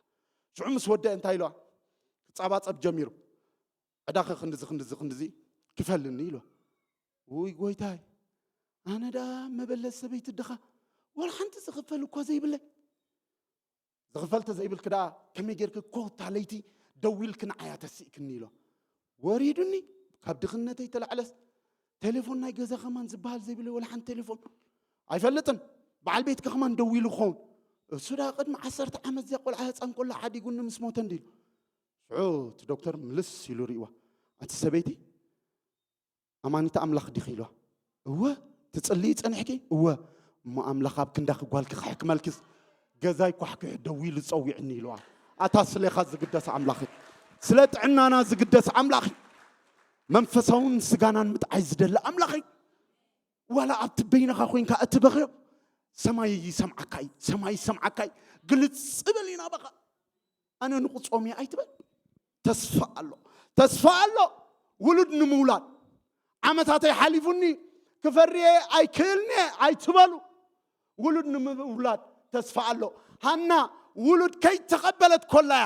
ሽዑ ምስ ወደ እንታይ ኢልዋ? ክጻባጸብ ጀሚሩ። ዕዳኸ ክንድዚ ክንድዚ ክንድዚ ክፈልኒ ኢልዋ። ውይ ጎይታይ፣ ኣነ ዳ መበለት ሰበይቲ ድኻ፣ ወላ ሓንቲ ዝኽፈል እኳ ዘይብለይ። ዝኽፈል ተዘይብልኪ ደኣ ከመይ ጌርኪ ኮታ ለይቲ ደዊልኪ ንዓያ ተስእክኒ ኢሎ። ወሪዱኒ። ካብ ድኽነተይ ተላዕለስ ቴሌፎን ናይ ገዛ ከማን ዝበሃል ዘይብለይ ወላ ሓንቲ ቴሌፎን ኣይፈልጥን። በዓል ቤትኪ ከማን ደዊሉ ክኸውን። እሱ ደኣ ቅድሚ ዓሰርተ ዓመት እዚኣ ቆልዓ ህፃን ከሎ ሓዲጉኒ ምስ ሞተ እንዲሉ። ሽዑ እቲ ዶክተር ምልስ ኢሉ ርእይዋ። ኣቲ ሰበይቲ ኣማኒት ኣምላኽ ዲኺ ኢልዋ። እወ ትጽልዪ ጸኒሕኪ? እወ። እሞ ኣምላኽ ኣብ ክንዳኺ ጓልኪ ክሕክመልኪስ ገዛይ ኳሕኲሑ ደዊሉ ጸዊዕኒ ኢልዋ። ኣታ ስሌኻ ዝግደስ ኣምላኽ እዩ። ስለ ጥዕናና ዝግደስ ኣምላኽ እዩ። መንፈሳውን ስጋናን ምጥዓይ ዝደሊ ኣምላኽ እዩ። ዋላ ኣብቲ በይንኻ ኮይንካ እትበኽዮ ሰማይ ይሰምዓካ እዩ። ሰማይ ይሰምዓካ እዩ። ግልጽ በል ኢና በኻ። ኣነ ንቑጾም እየ ኣይትበል። ተስፋ ኣሎ። ተስፋ ኣሎ። ውሉድ ንምውላድ ዓመታተይ ሓሊፉኒ ክፈርየ ኣይክእልኒ ኣይትበሉ። ውሉድ ንምውላድ ተስፋ ኣሎ። ሃና ውሉድ ከይተቐበለት ኮላያ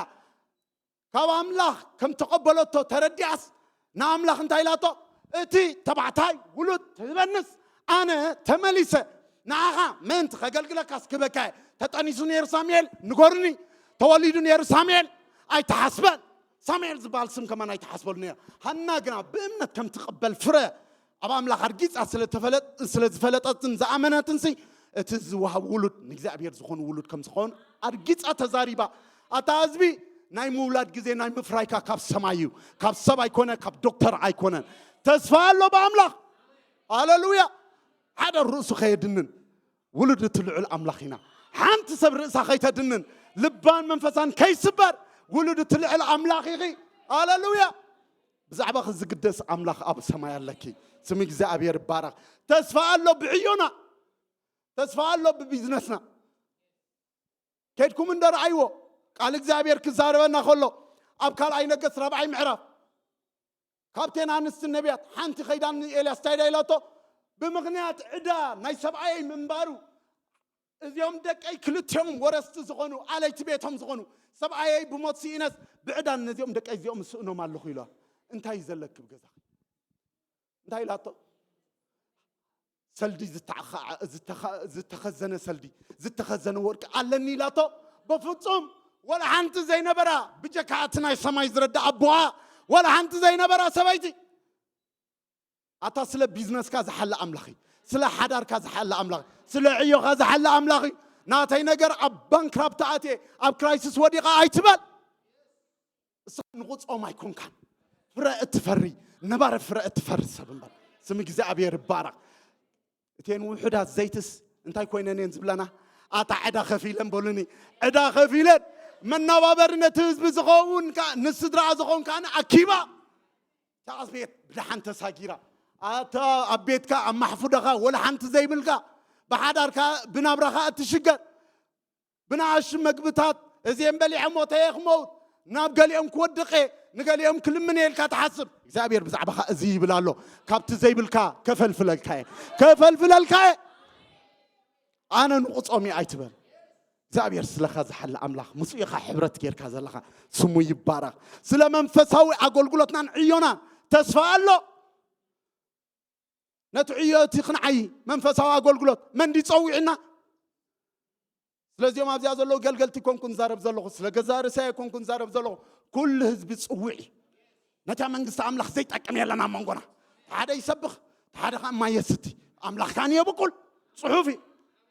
ካብ ኣምላኽ ከም ተቐበለቶ ተረዲኣስ ንኣምላኽ እንታይ ኢላቶ? እቲ ተባዕታይ ውሉድ ትህበንስ ኣነ ተመሊሰ ንዓኻ ምእንቲ ከገልግለካስ ክበካ እየ። ተጠኒሱ ነይሩ ሳሙኤል ንገሩኒ። ተወሊዱ ነይሩ ሳሙኤል ኣይተሓስበን። ሳሙኤል ዝበሃል ስም ከማን ኣይተሓስበሉ ነይሩ። ሃና ግና ብእምነት ከም ትቕበል ፍረ ኣብ ኣምላኽ ኣርጊጻ ስለ ተፈለጥ-፣ ስለ ዝፈለጠትን ዝኣመነትን ሲ እቲ ዝወሃብ ውሉድ ንእግዚኣብሔር ዝኾኑ ውሉድ ከም ዝኾኑ ኣርጊጻ ተዛሪባ። ኣታ ህዝቢ ናይ ምውላድ ግዜ ናይ ምፍራይካ ካብ ሰማይ እዩ። ካብ ሰብ ኣይኮነ፣ ካብ ዶክተር ኣይኮነን። ተስፋ ኣሎ ብኣምላኽ። ሃሌሉያ። ሓደ ርእሱ ከየድንን ውሉድ እቲ ልዑል ኣምላኽ ኢና። ሓንቲ ሰብ ርእሳ ከይተድንን ልባን መንፈሳን ከይስበር ውሉድ እቲ ልዑል ኣምላኽ ኢኺ። ሃሌሉያ። ብዛዕባኺ ዝግደስ ኣምላኽ ኣብ ሰማይ ኣለኪ። ስም እግዚኣብሔር ይባረኽ። ተስፋ ኣሎ ብዕዮና፣ ተስፋ ኣሎ ብቢዝነስና። ከድኩም እንደ ረኣይዎ ቃል እግዚኣብሔር ክዛረበና ከሎ ኣብ ካልኣይ ነገስት ራብዓይ ምዕራፍ ካብተን ኣንስቲ ነቢያት ሓንቲ ከይዳ ንኤልያስ እንታይ ኢላ ኢላቶ? ብምኽንያት ዕዳ ናይ ሰብኣየይ ምንባሩ እዚኦም ደቀይ ክልቲኦም ወረስቲ ዝኾኑ ኣለይቲ ቤቶም ዝኾኑ ሰብኣየይ ብሞት ስኢነስ ብዕዳን ነዚኦም ደቀይ እዚኦም ስእኖም ኣለኹ ኢሎ። እንታይ እዩ ዘለክብ ገዛ? እንታይ ኢላቶ? ሰልዲ ዝተኸ-፣ ዝተኸ-፣ ዝተኸዘነ ሰልዲ፣ ዝተኸዘነ ወርቂ ኣለኒ ኢላቶ። በፍጹም ወላ ሓንቲ ዘይነበራ፣ ብጀካ እቲ ናይ ሰማይ ዝረዳ ኣቦኣ፣ ወላ ሓንቲ ዘይነበራ ሰበይቲ። ኣታ ስለ ቢዝነስካ ዝሓለ ኣምላኽ እዩ። ስለ ሓዳርካ ዝሓለ ኣምላኽ እዩ። ስለ ዕዮኻ ዝሓለ ኣምላኽ እዩ። ናተይ ነገር ኣብ ባንክራፕት ኣትየ፣ ኣብ ክራይሲስ ወዲቐ ኣይትበል። እሳ ንቑጾም ኣይኮንካን። ፍረ እትፈሪ፣ ነባሪ ፍረ እትፈሪ ሰብ እምበር። ስም እግዚኣብሔር ይባረኽ። እተን ውሑዳት ዘይትስ እንታይ ኮይነን እየን ዝብለና? ኣታ ዕዳ ከፊለን በሉኒ። ዕዳ ከፊለን መናባበሪ ነቲ ህዝቢ ዝኸውን ከኣ፣ ንስድራ ዝኸውን ከኣ ኣኪባ። እታ ቤት ብደሓን ተሳጊራ። ኣታ ኣብ ቤትካ ኣብ ማሕፉዳኻ ወላ ሓንቲ ዘይብልካ፣ ብሓዳርካ ብናብራኻ እትሽገር። ብንኣሽቱ መግብታት እዚኦም በሊዖም ሞተ እየ ክመውት፣ ናብ ገሊኦም ክወድቕ እየ፣ ንገሊኦም ክልምን እየ ኢልካ ትሓስብ። እግዚኣብሔር ብዛዕባኻ እዚ ይብል ኣሎ፣ ካብቲ ዘይብልካ ከፈልፍለልካ እየ፣ ከፈልፍለልካ እየ። ኣነ ንቑጾም እየ ኣይትበል። እግዚኣብሔር ስለኻ ዝሓለ ኣምላኽ፣ ምስኡ ኢኻ ሕብረት ጌርካ ዘለኻ፣ ስሙ ይባረኽ። ስለ መንፈሳዊ ኣገልግሎትናን ዕዮናን ተስፋ ኣሎ። ነቲ ዕዮ እቲ ክንዓይ መንፈሳዊ ኣገልግሎት መን ድዩ ጸዊዕና? ስለዚኦም ኣብዚኣ ዘለዉ ገልገልቲ ኮንኩ ንዛረብ ዘለኹ፣ ስለ ገዛእ ርእሰይ ኣይኮንኩ ንዛረብ ዘለኹ፣ ኩሉ ህዝቢ ጽውዕ እዩ። ነታ መንግስቲ ኣምላኽ ዘይጠቅም የለን ኣብ መንጎና። ሓደ ይሰብኽ፣ ሓደ ኸዓ ማይ የስቲ። ኣምላኽ ካን የብቁል ጽሑፍ እዩ።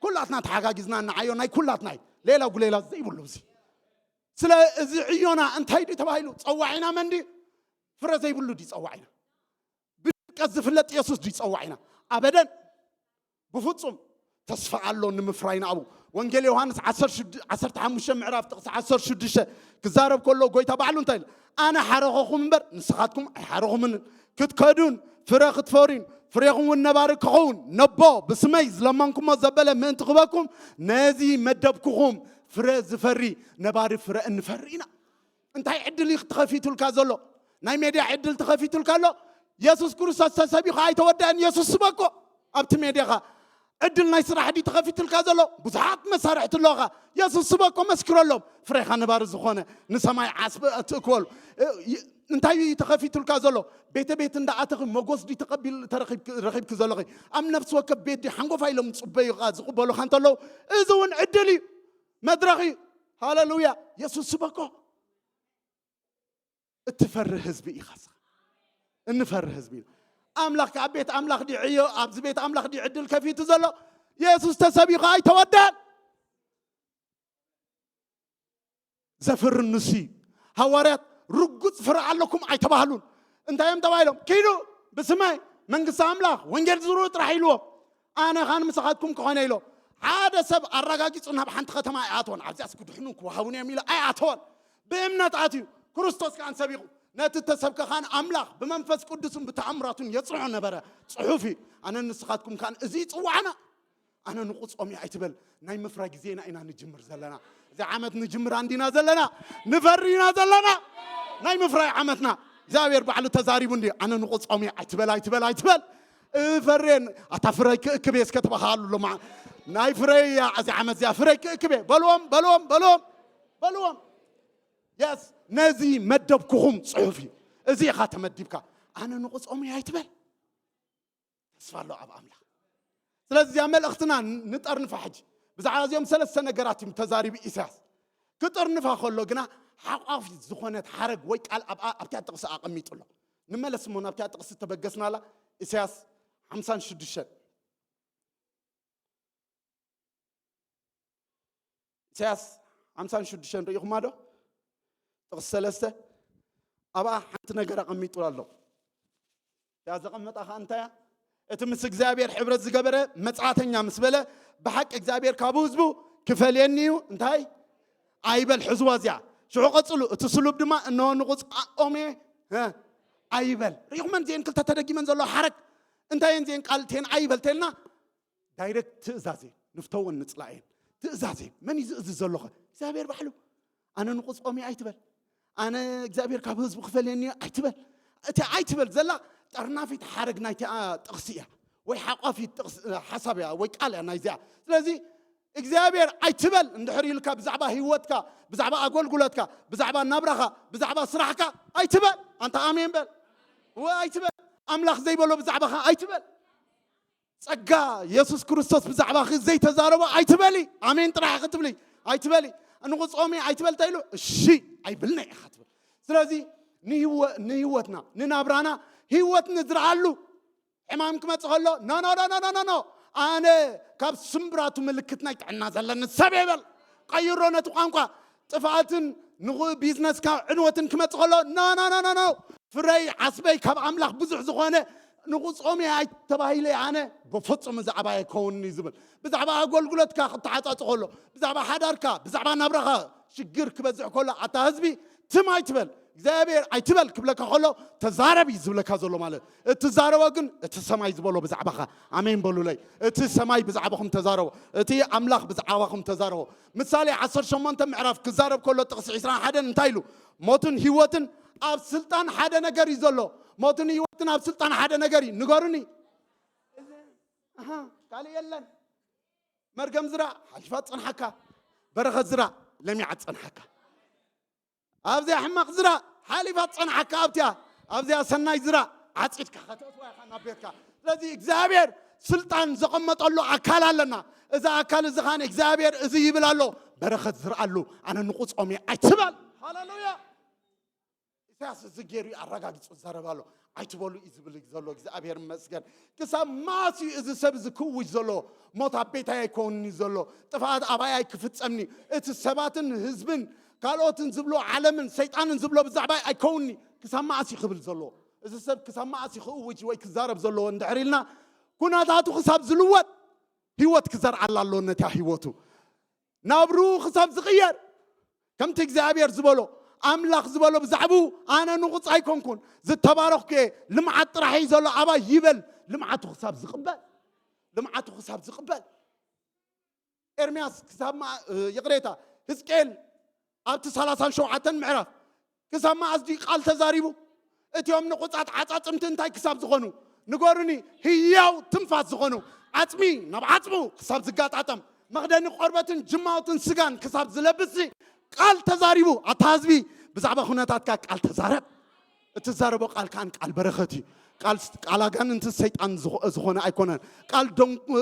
ኩላትና ተሓጋጊዝና እናዓዮ ናይ ኩላትና እዩ። ሌላ ጉሌላ ዘይብሉ እዚ። ስለ እዚ ዕዮና እንታይ ድዩ ተባሂሉ? ጸዋዒና መን ድዩ? ፍረ ዘይብሉ ድዩ ጸዋዒና? ብድቀት ዝፍለጥ የሱስ ድዩ ጸዋዒና? ኣበደን። ብፍጹም። ተስፋ ኣሎ ንምፍራይ ንኣቡ። ወንጌል ዮሃንስ ዓሰርተ ሓሙሽተ ምዕራፍ ጥቕሲ ዓሰርተ ሽዱሽተ ክዛረብ ከሎ ጎይታ ባዕሉ እንታይ ኢሉ? ኣነ ሓረኸኹም እምበር ንስኻትኩም ኣይሓረኹምንን። ክትከዱን ፍረ ክትፈርዩን ፍሬኹም እውን ነባሪ ክኸውን ነቦ ብስመይ ዝለመንኩሞ ዘበለ ምእንቲ ክበኩም ነዚ መደብኩኹም። ፍረ ዝፈሪ ነባሪ ፍረ እንፈሪ ኢና። እንታይ ዕድል እዩ ተኸፊቱልካ ዘሎ? ናይ ሜድያ ዕድል ተኸፊቱልካ ኣሎ። የሱስ ክርስቶስ ተሰቢኹ ኣይተወደአን። የሱስ ስበኮ ኣብቲ ሜድያኻ ዕድል ናይ ስራሕ ድዩ ተኸፊቱልካ ዘሎ? ብዙሓት መሳርሕቲ ኣለኻ። የሱስ ስበኮ መስክረሎም። ፍሬኻ ነባሪ ዝኾነ ንሰማይ ዓስቢ እትእክበሉ። እ፣ ይ-፣ እንታይ እዩ ተኸፊቱልካ ዘሎ? ቤተ ቤት እንዳኣተኺ መጎስ ድዩ ተቐቢል-፣ ተረኺብኪ-፣ ረኺብኪ ዘለኺ? ኣብ ነፍሲ ወከፍ ቤት ድዩ ሓንጎፋ ኢሎም ዝጽበዩኻ፣ ዝቕበሉኻ እንተለዉ፣ እዚ እውን ዕድል እዩ፣ መድረኽ እዩ። ሃሌሉያ። የሱስ ስበኮ። እትፈርህ ህዝቢ ኢኻ ስኻ። እንፈርህ ህዝቢ ኢና። ኣምላኽ ከኣ ቤት ኣምላኽ ድዩ ዕዮ፣ ኣብዚ ቤት ኣምላኽ ድዩ ዕድል ከፊቱ ዘሎ? የሱስ ተሰቢኹ ኣይተወደአን። ዘፍሪ ንሱ እዩ። ሃዋርያት ርጉጽ ፍረ ኣለኩም ኣይተባህሉን። እንታይ እዮም ተባሂሎም? ኪዱ ብስመይ መንግስቲ ኣምላኽ ወንጌል ዝርኡ ጥራሕ ኢልዎም። ኣነ ኻን ምሳኻትኩም ክኾነ ኢሎ። ሓደ ሰብ ኣረጋጊጹ ናብ ሓንቲ ከተማ ኣይኣተወን። ኣብዚኣስ ክድሕኑ ክወሃቡን እዮም ኢሎ ኣይኣተወን። ብእምነት ኣትዩ ክርስቶስ ከኣን ሰቢኹ ነቲ ተሰብከ ኻን ኣምላኽ ብመንፈስ ቅዱስን ብተኣምራቱን የጽንዖ ነበረ። ጽሑፍ እዩ። ኣነ ንስኻትኩም ከኣን እዚ ይጽዋዕና። ኣነ ንቑጾም እየ ኣይትበል። ናይ ምፍራይ ግዜና ኢና ንጅምር ዘለና። እዚ ዓመት ንጅምር ኣንዲና ዘለና። ንፈሪ ኢና ዘለና። ናይ ምፍራይ ዓመትና። እግዚኣብሔር ባዕሉ ተዛሪቡ እንዲ። ኣነ ንቑጾም እየ ኣይትበል፣ ኣይትበል፣ ኣይትበል። እፈሬን ኣታ ፍረይ ክእክብ እየ እስከ ትበሃሉ ሎማ። ናይ ፍረይ እያ እዚ ዓመት እዚኣ ፍረይ ክእክብ እየ። በልዎም፣ በልዎም፣ በልዎም፣ በልዎም። የስ፣ ነዚ መደብኩኹም ጽሑፍ እዩ። እዚ ኢኻ ተመዲብካ። ኣነ ንቑጾም እየ ኣይትበል። ተስፋ ኣሎ ኣብ ኣምላኽ። ስለዚ እዚኣ መልእኽትና ንጠርንፋ ሕጂ። ብዛዕባ እዚኦም ሰለስተ ነገራት እዩ ተዛሪቡ ኢሳያስ። ክጥርንፋ ከሎ ግና ሓቋፊት ዝኾነት ሓረግ ወይ ቃል ኣብ፣ ኣብቲኣ ጥቕሲ ኣቐሚጡ ኣሎ። ንመለስ እሞ ናብቲኣ ጥቕሲ ተበገስናላ። ኢሳያስ ሓምሳን ሽዱሽተን። ኢሳያስ ሓምሳን ሽዱሽተን ርኢኹማ ዶ? ጥቕሲ ሰለስተ። ኣብኣ ሓንቲ ነገር ኣቐሚጡ ኣሎ። እታ ዘቐመጣ ኸኣ እንታይ እያ? እቲ ምስ እግዚኣብሔር ሕብረት ዝገበረ መጻእተኛ ምስ በለ፣ ብሓቂ እግዚኣብሔር ካብ ህዝቡ ክፈልየኒ እዩ። እንታይ? ኣይበል፣ ሕዝዋ እዚኣ። ሽዑ ቀጽሉ፣ እቲ ስሉብ ድማ፣ "እንሆ ንቑጽ ኦሜ፣ እ፣ ኣይበል።" ርኢኹመን እዚኤን ክልተ ተደጊመን ዘለዋ ሓረግ? እንታይ እየን እዚኤን ቃል እተን ኣይበል ተልና? ዳይሬክት ትእዛዝ እየን። ንፍተወን ንጽላእየን። ትእዛዝ እየን። መን እዩ ዝእዝዝ ዘሎ ኸ? እግዚኣብሔር ባዕሉ። ኣነ ንቑጽ ኦሜ ኣይትበል። ኣነ እግዚኣብሔር ካብ ህዝቡ ክፈልየኒ እዩ ኣይትበል። እቲ ኣይትበል ዘላ ጠርናፊት ሓረግ ናይቲ፣ ኣ፣ ጥቕሲ እያ። ወይ ሓቋፊት ጥቕስ-፣ ሓሳብ እያ፣ ወይ ቃል እያ ናይዚኣ። ስለዚ እግዚኣብሔር ኣይትበል እንድሕር ኢልካ ብዛዕባ ህይወትካ፣ ብዛዕባ ኣገልግሎትካ፣ ብዛዕባ ናብራኻ፣ ብዛዕባ ስራሕካ ኣይትበል። ኣንታ ኣሜን በል። ወይ ኣይትበል። ኣምላኽ ዘይበሎ ብዛዕባኻ ኣይትበል። ጸጋ የሱስ ክርስቶስ ብዛዕባኺ ዘይተዛረቦ ኣይትበሊ። ኣሜን ጥራሕ ክትብሊ ኣይትበሊ። ንቑጾሚ ኣይትበል ተይሉ፣ እሺ ኣይብልነ ኢኻ ትብል። ስለዚ ንህይወ-፣ ንህይወትና፣ ንናብራና ህይወት ንዝርኣሉ። ሕማም ክመጽእ ከሎ፣ ኖ፣ ኖ፣ ኖ፣ ኖ፣ ኖ፣ ኖ፣ ኖ። ኣነ ካብ ስምብራቱ ምልክት ናይ ጥዕና ዘለኒ ሰብ እየ በል። ቀይሮ ነቲ ቋንቋ። ጥፍኣትን ንኹ-፣ ቢዝነስካ ዕንወትን ክመጽእ ከሎ፣ ኖ፣ ኖ፣ ኖ፣ ኖ፣ ኖ። ፍረይ ዓስበይ ካብ ኣምላኽ ብዙሕ ዝኾነ ንቑጾም እየ ኣይተባሂለ ኣነ ብፍጹም እዚ ኣባይ ኣይከውንን እዩ ዝብል። ብዛዕባ ኣገልግሎትካ ክተዓጻጽ ከሎ፣ ብዛዕባ ሓዳርካ፣ ብዛዕባ ናብራኻ ሽግር ክበዝሕ ከሎ፣ ኣታ ህዝቢ ትም ኣይትበል፣ እግዚኣብሔር ኣይትበል ክብለካ ከሎ፣ ተዛረብ እዩ ዝብለካ ዘሎ ማለት። እትዛረቦ ግን እቲ ሰማይ ዝበሎ ብዛዕባኻ። ኣሜን በሉለይ። እቲ ሰማይ ብዛዕባኹም ተዛረቦ። እቲ ኣምላኽ ብዛዕባኹም ተዛረቦ። ምሳሌ ዓሰርተ ሸሞንተ ምዕራፍ ክዛረብ ከሎ ጥቕሲ ዕስራን ሓደን እንታይ ኢሉ? ሞትን ህይወትን ኣብ ስልጣን ሓደ ነገር እዩ ዘሎ። ሞትን ህይወትን ኣብ ስልጣን ሓደ ነገር እዩ። ንገሩኒ። ኣሃ፣ ካልእ የለን። መርገም ዝራ፣ ሓሊፋ ትጸንሓካ። በረኸት ዝራ፣ ለሚዓ ትጸንሓካ። ኣብዚኣ ሕማቕ ዝራ፣ ሓሊፋ ትጸንሓካ ኣብቲኣ። ኣብዚኣ ሰናይ ዝራ፣ ዓጺድካ ከተእትዋ ኢኻ ናብ ቤትካ። ስለዚ እግዚኣብሔር ስልጣን ዘቐመጠሉ ኣካል ኣለና። እዚ ኣካል እዚ ኻን እግዚኣብሔር እዚ ይብል ኣሎ፣ በረኸት ዝርኣሉ፣ ኣነ ንቑጾም እየ ኣይትበል። ሃሌሉያ። ኢሳያስ እዚ ገይሩ እዩ ኣረጋጊጹ ዝዛረብ ኣሎ። ኣይትበሉ እዩ ዝብል ዘሎ። እግዚኣብሔር ይመስገን። ክሳብ መዓስ እዩ እዚ ሰብ እዚ ክእውጅ ዘሎ? ሞት ኣብ ቤታይ ኣይከውንን እዩ ዘሎ፣ ጥፍኣት ኣባይ ኣይክፍጸምኒ፣ እቲ ሰባትን ህዝብን ካልኦትን ዝብሎ፣ ዓለምን ሰይጣንን ዝብሎ ብዛዕባይ ኣይከውንኒ። ክሳብ መዓስ እዩ ክብል ዘሎ? እዚ ሰብ ክሳብ መዓስ እዩ ክእውጅ ወይ ክዛረብ ዘለዎ እንድሕር ኢልና፣ ኩነታቱ ክሳብ ዝልወጥ ህይወት ክዘርዓላ ኣሎ። ነታ ህይወቱ ናብርኡ ክሳብ ዝቕየር፣ ከምቲ እግዚኣብሔር ዝበሎ፣ ኣምላኽ ዝበሎ ብዛዕባኡ፣ ኣነ ንቑጽ ኣይኮንኩን፣ ዝተባረኽኩ እየ፣ ልምዓት ጥራሕ እዩ ዘሎ ኣባይ ይበል። ልምዓቱ ክሳብ ዝቕበል፣ ልምዓቱ ክሳብ ዝቕበል። ኤርምያስ ክሳብ ማ-፣ እ፣ ይቕሬታ፣ ህዝቅኤል ኣብቲ ሰላሳን ሸውዓተን ምዕራፍ ክሳብ መዓስ ድዩ ቃል ተዛሪቡ? እቲኦም ንቑጻት ዓጻጽምቲ እንታይ ክሳብ ዝኾኑ? ንገሩኒ። ህያው ትንፋስ ዝኾኑ፣ ዓጽሚ ናብ ዓጽሙ ክሳብ ዝጋጣጠም፣ መኽደኒ ቆርበትን ጅማውትን ስጋን ክሳብ ዝለብስ ቃል ተዛሪቡ። ኣታ ህዝቢ፣ ብዛዕባ ኩነታትካ ቃል ተዛረብ። እትዛረቦ ቃል ከኣን ቃል በረኸት እዩ። ቃል ስ-፣ ቃል ኣጋንንትን ሰይጣን ዝኾ-፣ ዝኾነ ኣይኮነን። ቃል ዶን-፣ እ፣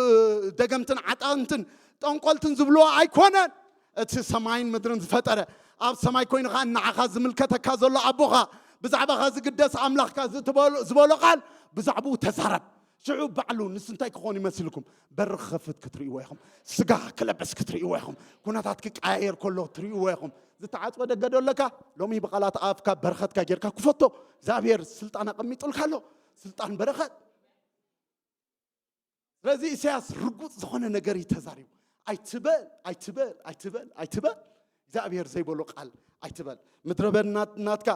ደገምትን ዓጣንትን ጠንቆልትን ዝብልዎ ኣይኮነን። እቲ ሰማይን ምድርን ዝፈጠረ፣ ኣብ ሰማይ ኮይኑ ኸኣ ንዓኻ ዝምልከተካ ዘሎ ኣቦኻ፣ ብዛዕባኻ ዝግደስ ኣምላኽካ ዝተበሎ-፣ ዝበሎ ቃል ብዛዕባኡ ተዛረብ። ሽዑ ባዕሉ ንሱ እንታይ ክኾን ይመስልኩም? በሪ ክኸፍት ክትርእይዎ ኢኹም። ስጋ ክለብስ ክትርእይዎ ኢኹም። ኩነታት ክቀያየር ከሎ ትርእይዎ ኢኹም። ዝተዓጽወ ደገ ዶ ኣለካ? ሎሚ ብቓላት ኣፍካ በረኸትካ ጌርካ ክፈቶ። እግዚኣብሔር ስልጣን ኣቐሚጡልካ ኣሎ። ስልጣን በረኸት። ስለዚ ኢሳያስ ርጉጽ ዝኾነ ነገር እዩ ተዛሪቡ። ኣይትበል፣ ኣይትበል፣ ኣይትበል፣ ኣይትበል። እግዚኣብሔር ዘይበሎ ቃል ኣይትበል። ምድረ በዳ ናት-፣ ናትካ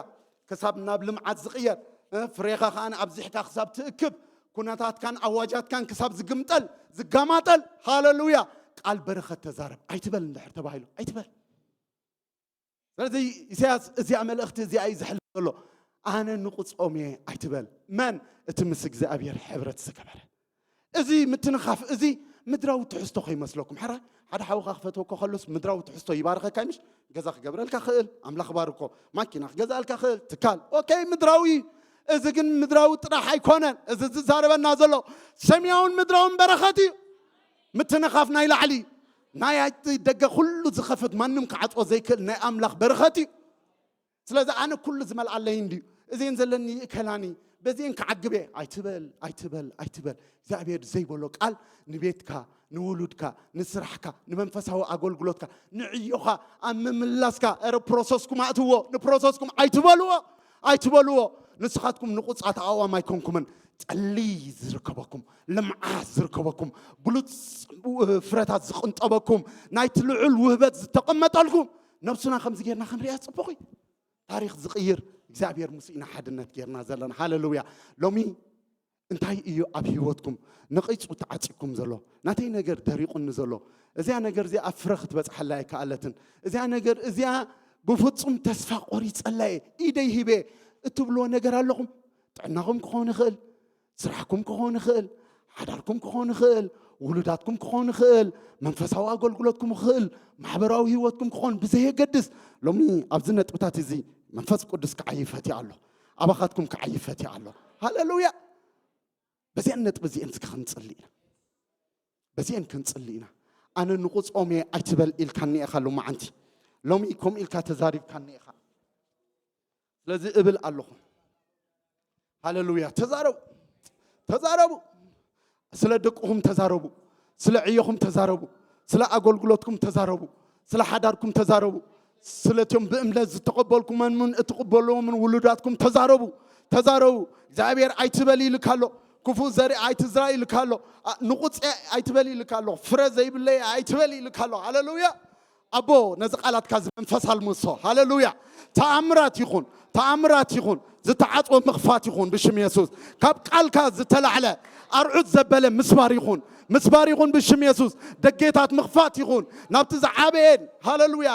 ክሳብ ናብ ልምዓት ዝቕየር፣ እ፣ ፍሬኻ ከኣ ኣብዚሕካ ክሳብ ትእክብ፣ ኩነታትካን ኣዋጃትካን ክሳብ ዝግምጠል፣ ዝጋማጠል፣ ሃሌሉያ፣ ቃል በረኸት ተዛረብ። ኣይትበል እንድሕር ተባሂሉ፣ ኣይትበል። ስለዚ ኢሳያስ እዚኣ መልእኽቲ እዚኣ እዩ ዘሕልፍ ዘሎ። ኣነ ንቑጾም እየ ኣይትበል። መን? እቲ ምስ እግዚኣብሔር ሕብረት ዝገበረ። እዚ ምትንኻፍ እዚ ምድራዊ ትሕዝቶ ከይመስለኩም። ሕራይ ሓደ ሓውኻ ክፈትወካ ከሎስ ምድራዊ ትሕዝቶ ይባርኸካ፣ ምሽ? ገዛ ክገብረልካ ክእል፣ ኣምላኽ ባርኮ፣ ማኪና ክገዛእልካ ክእል፣ ትካል። ኦኬ፣ ምድራዊ። እዚ ግን ምድራዊ ጥራሕ ኣይኮነን። እዚ ዝዛረበና ዘሎ ሰማያውን ምድራውን በረኸት እዩ። ምትንኻፍ ናይ ላዕሊ፣ ናይ ኣይቲ ደገ ኩሉ ዝኸፍት ማንም ክዓጽዎ ዘይክእል ናይ ኣምላኽ በረኸት እዩ። ስለዚ ኣነ ኩሉ ዝመልኣለይ እንድዩ፣ እዚን ዘለኒ ይእከላኒ፣ በዚን ክዓግብ እየ ኣይትበል፣ ኣይትበል፣ ኣይትበል። እግዚኣብሔር ዘይበሎ ቃል ንቤትካ፣ ንውሉድካ፣ ንስራሕካ፣ ንመንፈሳዊ ኣገልግሎትካ፣ ንዕዮኻ ኣብ ምምላስካ፣ ኧረ ፕሮሰስኩም ኣእትዎ፣ ንፕሮሰስኩም ኣይትበልዎ፣ ኣይትበልዎ። ንስኻትኩም ንቑጻት ኣእዋም ኣይኮንኩምን። ጸሊ ዝርከበኩም፣ ልምዓት ዝርከበኩም፣ ብሉጽ ፍረታት ዝቕንጠበኩም፣ ናይቲ ልዑል ውህበት ዝተቐመጠልኩም፣ ነብሱና ከምዚ ጌርና ክንሪኣ ጽቡቕ እዩ። ታሪኽ ዝቕይር እግዚኣብሔር ምስ ኢና ሓድነት ጌርና ዘለና። ሃሌሉያ። ሎሚ እንታይ እዩ ኣብ ህይወትኩም ነቒጹ ተዓጺኩም ዘሎ? ናተይ ነገር ደሪቑኒ ዘሎ፣ እዚኣ ነገር እዚኣ ኣብ ፍረ ክትበጽሓላ ኣይከኣለትን፣ እዚኣ ነገር እዚኣ ብፍጹም ተስፋ ቆሪጸላ እየ፣ ኢደይ ሂበ እትብልዎ ነገር ኣለኹም? ጥዕናኹም ክኸውን ይኽእል፣ ስራሕኩም ክኸውን ይኽእል፣ ሓዳርኩም ክኸውን ይኽእል፣ ውሉዳትኩም ክኸውን ይኽእል፣ መንፈሳዊ ኣገልግሎትኩም ይኽእል፣ ማሕበራዊ ህይወትኩም ክኸውን ብዘየገድስ፣ ሎሚ ኣብዚ ነጥብታት እዚ መንፈስ ቅዱስ ክዓዪ ፈትዩ ኣሎ። ኣባኻትኩም ክዓዪ ፈትዩ ኣሎ። ሃሌሉያ። በዚአን ነጥቢ እዚአን እስከ ክንጽሊ ኢና። በዚአን ክንጽሊ ኢና። ኣነ ንቑጾም እየ ኣይትበል ኢልካኒ ኢኻ ሎማዓንቲ። ሎሚ ከምኡ ኢልካ ተዛሪብካኒ ኢኻ። ስለዚ እብል ኣለኹ። ሃሌሉያ። ተዛረቡ። ተዛረቡ። ስለ ደቅኹም ተዛረቡ። ስለ ዕዮኹም ተዛረቡ። ስለ ኣገልግሎትኩም ተዛረቡ። ስለ ሓዳርኩም ተዛረቡ። ስለቶም ብእምነት ዝተቐበልኩሞምን እትቕበልዎምን ውሉዳትኩም ተዛረቡ። ተዛረቡ። እግዚኣብሔር ኣይትበል ኢልካ ኣሎ። ክፉእ ዘርኢ ኣይትዝራ ኢልካ ኣሎ። ኣ-፣ ንቑጽ ኣይትበል ኢልካ ኣሎ። ፍረ ዘይብለይ ኣይትበል ኢልካ ኣሎ። ሃሌሉያ። ኣቦ፣ ነዚ ቃላትካ እዚ መንፈስ ኣልምሶ። ሃሌሉያ። ተኣምራት ይኹን፣ ተኣምራት ይኹን፣ ዝተዓጽወ ምኽፋት ይኹን ብሽም የሱስ። ካብ ቃልካ ዝተላዕለ ኣርዑት ዘበለ ምስባር ይኹን፣ ምስባር ይኹን ብሽም የሱስ። ደጌታት ምኽፋት ይኹን ናብቲ ዝዓበየን፣ ሃሌሉያ፣